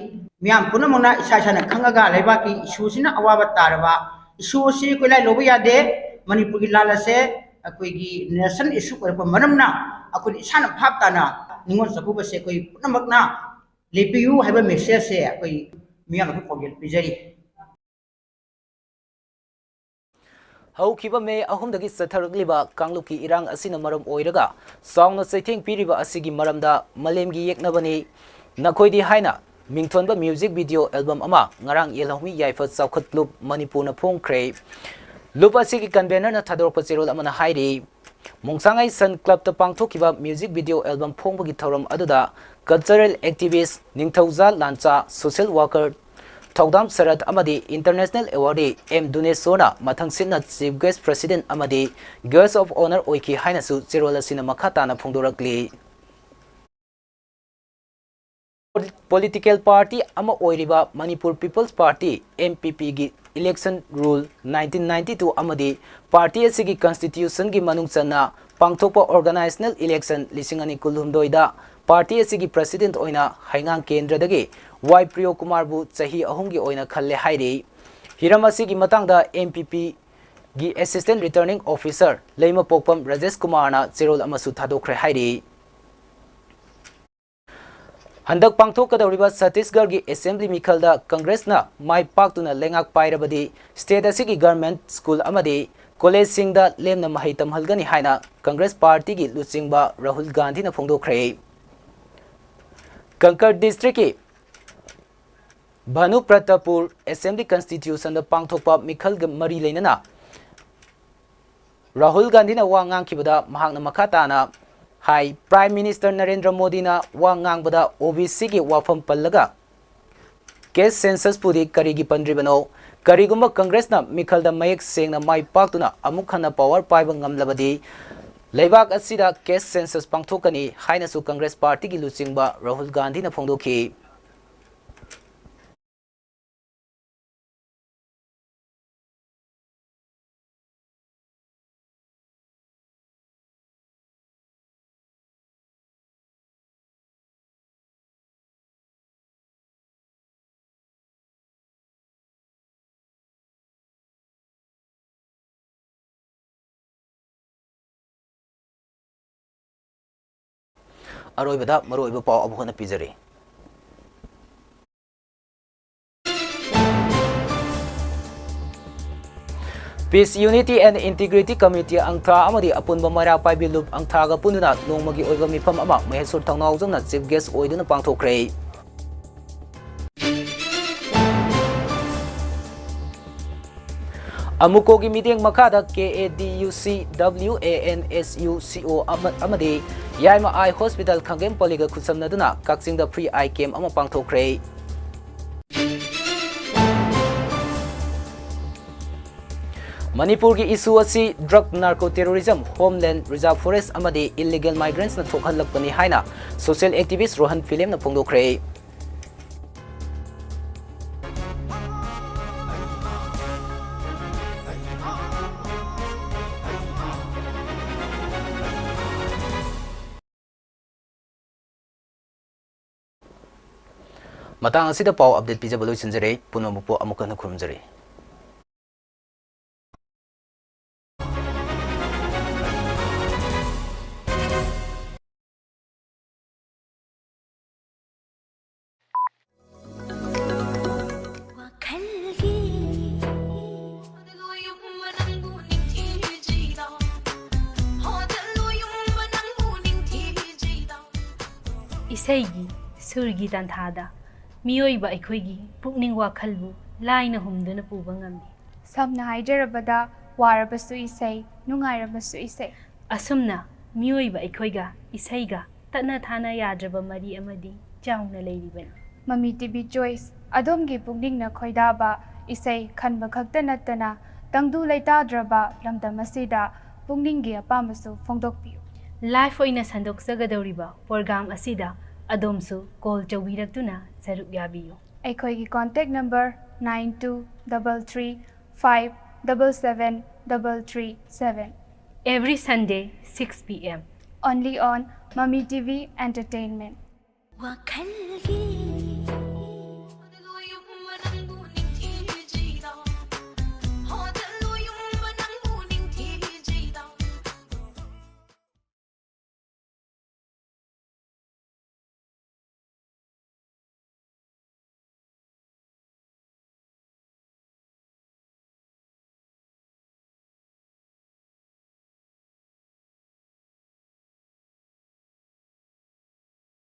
ꯃꯤꯌꯥꯝ ꯄꯨꯝꯅꯃꯛꯅ ꯏꯁꯥ ꯏꯁꯥꯅ ꯈꯪꯉꯒ ꯂꯩꯕꯥꯛꯀꯤ issue ꯁꯤꯅ ꯑꯋꯥꯕ ꯇꯥꯔꯕ issue ꯑꯁꯤ ꯑꯩꯈꯣꯏ ꯂꯥꯏ ꯂꯧꯕ ꯌꯥꯗꯦ꯫ ꯃꯅꯤꯄꯨꯔꯒꯤ ꯂꯥꯜ ꯑꯁꯦ ꯑꯩꯈꯣꯏꯒꯤ nation issue ꯑꯣꯏꯔꯛꯄ ꯃꯔꯝꯅ ꯑꯩꯈꯣꯏꯅ ꯏꯁꯥꯅ ꯚꯥꯞ ꯇꯥꯅ ꯅꯤꯉꯣꯜ ꯆꯥꯛꯀꯧꯕꯁꯦ ꯑꯩꯈꯣꯏ ꯄꯨꯝꯅꯃꯛꯅ ꯂꯦꯞꯄꯤꯌꯨ ꯍꯥꯏꯕ message ꯁꯦ ꯑꯩꯈꯣꯏ ꯃꯤꯌꯥꯝꯗ ꯄꯥꯎꯖꯦꯜ ꯄꯤꯖꯔꯤ꯫ ꯍꯧꯈꯤꯕ ꯃꯦ ꯑꯍꯨꯝꯗꯒꯤ ꯆꯠꯊꯔꯛꯂꯤꯕ ꯀꯥꯡꯂꯨꯞꯀꯤ ꯏꯔꯥꯡ ꯑꯁꯤꯅ ꯃꯔꯝ ꯑꯣꯏꯔꯒ ꯆꯥꯎꯅ ꯆꯩꯊꯦꯡ ꯄꯤꯔꯤꯕ ꯑꯁꯤꯒꯤ ꯃꯔꯝꯗ ꯃꯥꯂꯦꯝꯒꯤ ꯌꯦꯛꯅꯕꯅꯤ ꯅꯈꯣꯏꯗꯤ ꯍꯥꯏꯅ ꯃꯤꯡꯊꯣꯟꯕ music video album ꯑꯃ ꯉꯔꯥꯡ ꯌꯦꯜꯍꯧꯃꯤ ꯌꯥꯏꯐ ꯆꯥꯎꯈꯠ ꯂꯨꯞ ꯃꯅꯤꯄꯨꯔꯅ ꯐꯣꯡꯈ꯭ꯔꯦ꯫ ꯂꯨꯞ ꯑꯁꯤꯒꯤ convener ꯅ ꯊꯥꯗꯣꯔꯛꯄ ꯆꯦꯔꯣꯜ ꯑꯃꯅ ꯍꯥꯏꯔꯤ, ꯃꯣꯡꯁꯥꯡꯉꯩ ꯁꯟ club ꯇ ꯄꯥꯡꯊꯣꯛꯈꯤꯕ music video album ꯐꯣꯡꯕꯒꯤ ꯊꯧꯔꯝ ꯑꯗꯨꯗ cultural activist ꯅꯤꯡꯊꯧꯖꯥ ꯂꯥꯟꯆꯥ, social worker ꯊꯧꯗꯥꯝ ꯁꯔꯠ ꯑꯃꯗꯤ international awardee ꯑꯦꯝ ꯗꯨꯅꯦꯁꯣꯔꯅ ꯃꯊꯪꯁꯤꯠꯅ chief guest, president ꯑꯃꯗꯤ guest of honour ꯑꯣꯏꯈꯤ ꯍꯥꯏꯅꯁꯨ ꯆꯦꯔꯣꯜ ꯑꯁꯤꯅ ꯃꯈꯥ ꯇꯥꯅ ꯐꯣꯡꯗꯣꯔꯛꯂꯤ꯫ Political party ꯑꯃ ꯑꯣꯏꯔꯤꯕ Manipur People's Party, M P P ꯒꯤ election rule nineteen ninety two ꯑꯃꯗꯤ party ꯑꯁꯤꯒꯤ constitution ꯒꯤ ꯃꯅꯨꯡ ꯆꯟꯅ ꯄꯥꯡꯊꯣꯛꯄ organizational election ꯂꯤꯁꯤꯡ ꯑꯅꯤ ꯀꯨꯟꯍꯨꯝꯗꯣꯏꯗ party ꯑꯁꯤꯒꯤ president ꯑꯣꯏꯅ ꯍꯩꯉꯥꯡ ꯀꯦꯟꯗ꯭ꯔꯗꯒꯤ ꯋꯥꯏ ꯄ꯭ꯔꯤꯌꯣ ꯀꯨꯃꯥꯔꯕꯨ ꯆꯍꯤ ꯑꯍꯨꯝꯒꯤ ꯑꯣꯏꯅ ꯈꯜꯂꯦ ꯍꯥꯏꯔꯤ꯫ ꯍꯤꯔꯝ ꯑꯁꯤꯒꯤ ꯃꯇꯥꯡꯗ M P P ꯒꯤ assistant returning officer ꯂꯩꯃꯄꯣꯛꯄꯝ ꯔꯥꯖꯦꯁ ꯀꯨꯃꯥꯔꯅ ꯆꯦꯔꯣꯜ ꯑꯃꯁꯨ ꯊꯥꯗꯣꯛꯈ꯭ꯔꯦ ꯍꯥꯏꯔꯤ꯫ ꯍꯟꯗꯛ ꯄꯥꯡꯊꯣꯛꯀꯗꯧꯔꯤꯕ ꯆꯠꯇꯤꯁꯒꯔꯒꯤ assembly ꯃꯤꯈꯜꯗ ꯀꯪꯒ꯭ꯔꯦꯁꯅ ꯃꯥꯏ ꯄꯥꯛꯇꯨꯅ ꯂꯩꯉꯥꯛ ꯄꯥꯏꯔꯕꯗꯤ state ꯑꯁꯤꯒꯤ government school ꯑꯃꯗꯤ college ꯁꯤꯡꯗ ꯂꯦꯝꯅ ꯃꯍꯩ ꯇꯝꯍꯜꯒꯅꯤ ꯍꯥꯏꯅ ꯀꯪꯒ꯭ꯔꯦꯁ party ꯒꯤ ꯂꯨꯆꯤꯡꯕ ꯔꯥꯍꯨꯜ ꯒꯥꯟꯙꯤꯅ ꯐꯣꯡꯗꯣꯛꯈ꯭ꯔꯦ꯫ ꯀꯪꯀꯔ district ꯀꯤ ꯚꯥꯅꯨꯄ꯭ꯔꯇꯥꯄꯨꯔ assembly constitution ꯗ ꯄꯥꯡꯊꯣꯛꯄ ꯃꯤꯈꯜꯒ ꯃꯔꯤ ꯂꯩꯅꯅ ꯔꯥꯍꯨꯜ ꯒꯥꯟꯙꯤꯅ ꯋꯥ ꯉꯥꯡꯈꯤꯕꯗ ꯃꯍꯥꯛꯅ ꯃꯈꯥ ꯇꯥꯅ ꯍꯥꯏ, Prime Minister ꯅꯔꯦꯟꯗ꯭ꯔ ꯃꯣꯗꯤꯅ ꯋꯥ ꯉꯥꯡꯕꯗ O B C ꯒꯤ ꯋꯥꯐꯝ ꯄꯜꯂꯒ Caste census ꯄꯨꯗꯤ ꯀꯔꯤꯒꯤ ꯄꯟꯗ꯭ꯔꯤꯕꯅꯣ? ꯀꯔꯤꯒꯨꯝꯕ ꯀꯪꯒ꯭ꯔꯦꯁꯅ ꯃꯤꯈꯜꯗ ꯃꯌꯦꯛ ꯁꯦꯡꯅ ꯃꯥꯏ ꯄꯥꯛꯇꯨꯅ ꯑꯃꯨꯛ ꯍꯟꯅ power ꯄꯥꯏꯕ ꯉꯝꯂꯕꯗꯤ ꯂꯩꯕꯥꯛ ꯑꯁꯤꯗ caste census ꯄꯥꯡꯊꯣꯛꯀꯅꯤ ꯍꯥꯏꯅꯁꯨ ꯀꯪꯒ꯭ꯔꯦꯁ ꯄꯥꯔꯇꯤꯒꯤ ꯂꯨꯆꯤꯡꯕ ꯔꯥꯍꯨꯜ ꯒꯥꯟꯙꯤꯅ ꯐꯣꯡꯗꯣꯛꯈꯤ꯫ ꯑꯔꯣꯏꯕꯗ ꯃꯔꯨꯑꯣꯏꯕ ꯄꯥꯎ ꯑꯃꯨꯛ ꯍꯟꯅ ꯄꯤꯖꯔꯤ꯫ Peace, Unity and Integrity Committee ꯑꯪꯊꯥ ꯑꯃꯗꯤ ꯑꯄꯨꯟꯕ ꯃꯩꯔꯥ ꯄꯥꯏꯕꯤ ꯂꯨꯞ ꯑꯪꯊꯥꯒ ꯄꯨꯟꯗꯨꯅ ꯅꯣꯡꯃꯒꯤ ꯑꯣꯏꯕ ꯃꯤꯐꯝ ꯑꯃ ꯃꯍꯦꯁꯣꯔ ꯊꯧꯅꯥꯎꯖꯝꯅ chief guest ꯑꯣꯏꯗꯨꯅ ꯄꯥꯡꯊꯣꯛꯈ꯭ꯔꯦ꯫ ꯑꯃꯨꯀꯣꯒꯤ ꯃꯤꯠꯌꯦꯡ ꯃꯈꯥꯗ K A D U C, W A N S U C O ꯑꯃ-, ꯑꯃꯗꯤ ꯌꯥꯏꯃ Eye Hospital ꯈꯥꯡꯒꯦꯝ ꯄꯜꯂꯤꯒ ꯈꯨꯠꯁꯝꯅꯗꯨꯅ ꯀꯛꯆꯤꯡꯗ free eye camp ꯑꯃ ꯄꯥꯡꯊꯣꯛꯈ꯭ꯔꯦ꯫ ꯃꯅꯤꯄꯨꯔꯒꯤ issue ꯑꯁꯤ drug, narco terrorism, homeland, reserve forest ꯑꯃꯗꯤ illegal migrantsꯅ ꯊꯣꯛꯍꯜꯂꯛꯄꯅꯤ ꯍꯥꯏꯅ social activist ꯔꯣꯍꯟ ꯐꯤꯂꯦꯝꯅ ꯐꯣꯡꯗꯣꯛꯈ꯭ꯔꯦ꯫ ꯃꯇꯥꯡ ꯑꯁꯤꯗ ꯄꯥꯎ update ꯄꯤꯖꯕ ꯂꯣꯏꯁꯤꯟꯖꯔꯦ꯫ ꯄꯨꯝꯅꯃꯛꯄꯨ ꯑꯃꯨꯛ ꯍꯟꯅ ꯈꯨꯔꯨꯝꯖꯔꯤ꯫ ꯏꯁꯩꯒꯤ ꯁꯨꯔꯒꯤ ꯇꯥꯟꯊꯥꯗ ꯃꯤꯑꯣꯏꯕ ꯑꯩꯈꯣꯏꯒꯤ ꯄꯨꯛꯅꯤꯡ ꯋꯥꯈꯜꯕꯨ ꯂꯥꯏꯅ ꯍꯨꯝꯗꯨꯅ ꯄꯨꯕ ꯉꯝꯃꯤ꯫ ꯁꯝꯅ ꯍꯥꯏꯖꯔꯕꯗ, ꯋꯥꯔꯕꯁꯨ ꯏꯁꯩ, ꯅꯨꯡꯉꯥꯏꯔꯕꯁꯨ ꯏꯁꯩ꯫ ꯑꯁꯨꯝꯅ ꯃꯤꯑꯣꯏꯕ ꯑꯩꯈꯣꯏꯒ ꯏꯁꯩꯒ ꯇꯠꯅ ꯊꯥꯅ ꯌꯥꯗ꯭ꯔꯕ ꯃꯔꯤ ꯑꯃꯗꯤ ꯆꯥꯎꯅ ꯂꯩꯔꯤꯕꯅꯤ꯫ Mami T V Choice, ꯑꯗꯣꯝꯒꯤ ꯄꯨꯛꯅꯤꯡꯅ ꯈꯣꯏꯗꯥꯕ ꯏꯁꯩ ꯈꯟꯕ ꯈꯛꯇ ꯅꯠꯇꯅ ꯇꯪꯗꯨ ꯂꯩꯇꯥꯗ꯭ꯔꯕ ꯂꯝꯗꯝ ꯑꯁꯤꯗ ꯄꯨꯛꯅꯤꯡꯒꯤ ꯑꯄꯥꯝꯕꯁꯨ ꯐꯣꯡꯗꯣꯛꯄꯤꯌꯨ꯫ Live ꯑꯣꯏꯅ ꯁꯟꯗꯣꯛꯆꯒꯗꯧꯔꯤꯕ program ꯑꯁꯤꯗ ꯑꯗꯣꯝꯁꯨ call ꯇꯧꯕꯤꯔꯛꯇꯨꯅ ꯁꯔꯨꯛ ꯌꯥꯕꯤꯌꯨ꯫ ꯑꯩꯈꯣꯏꯒꯤ contact number nine two double three five double seven double three seven. Every Sunday, six P M. Only on Mami T V Entertainment. ꯋꯥꯈꯜꯒꯤ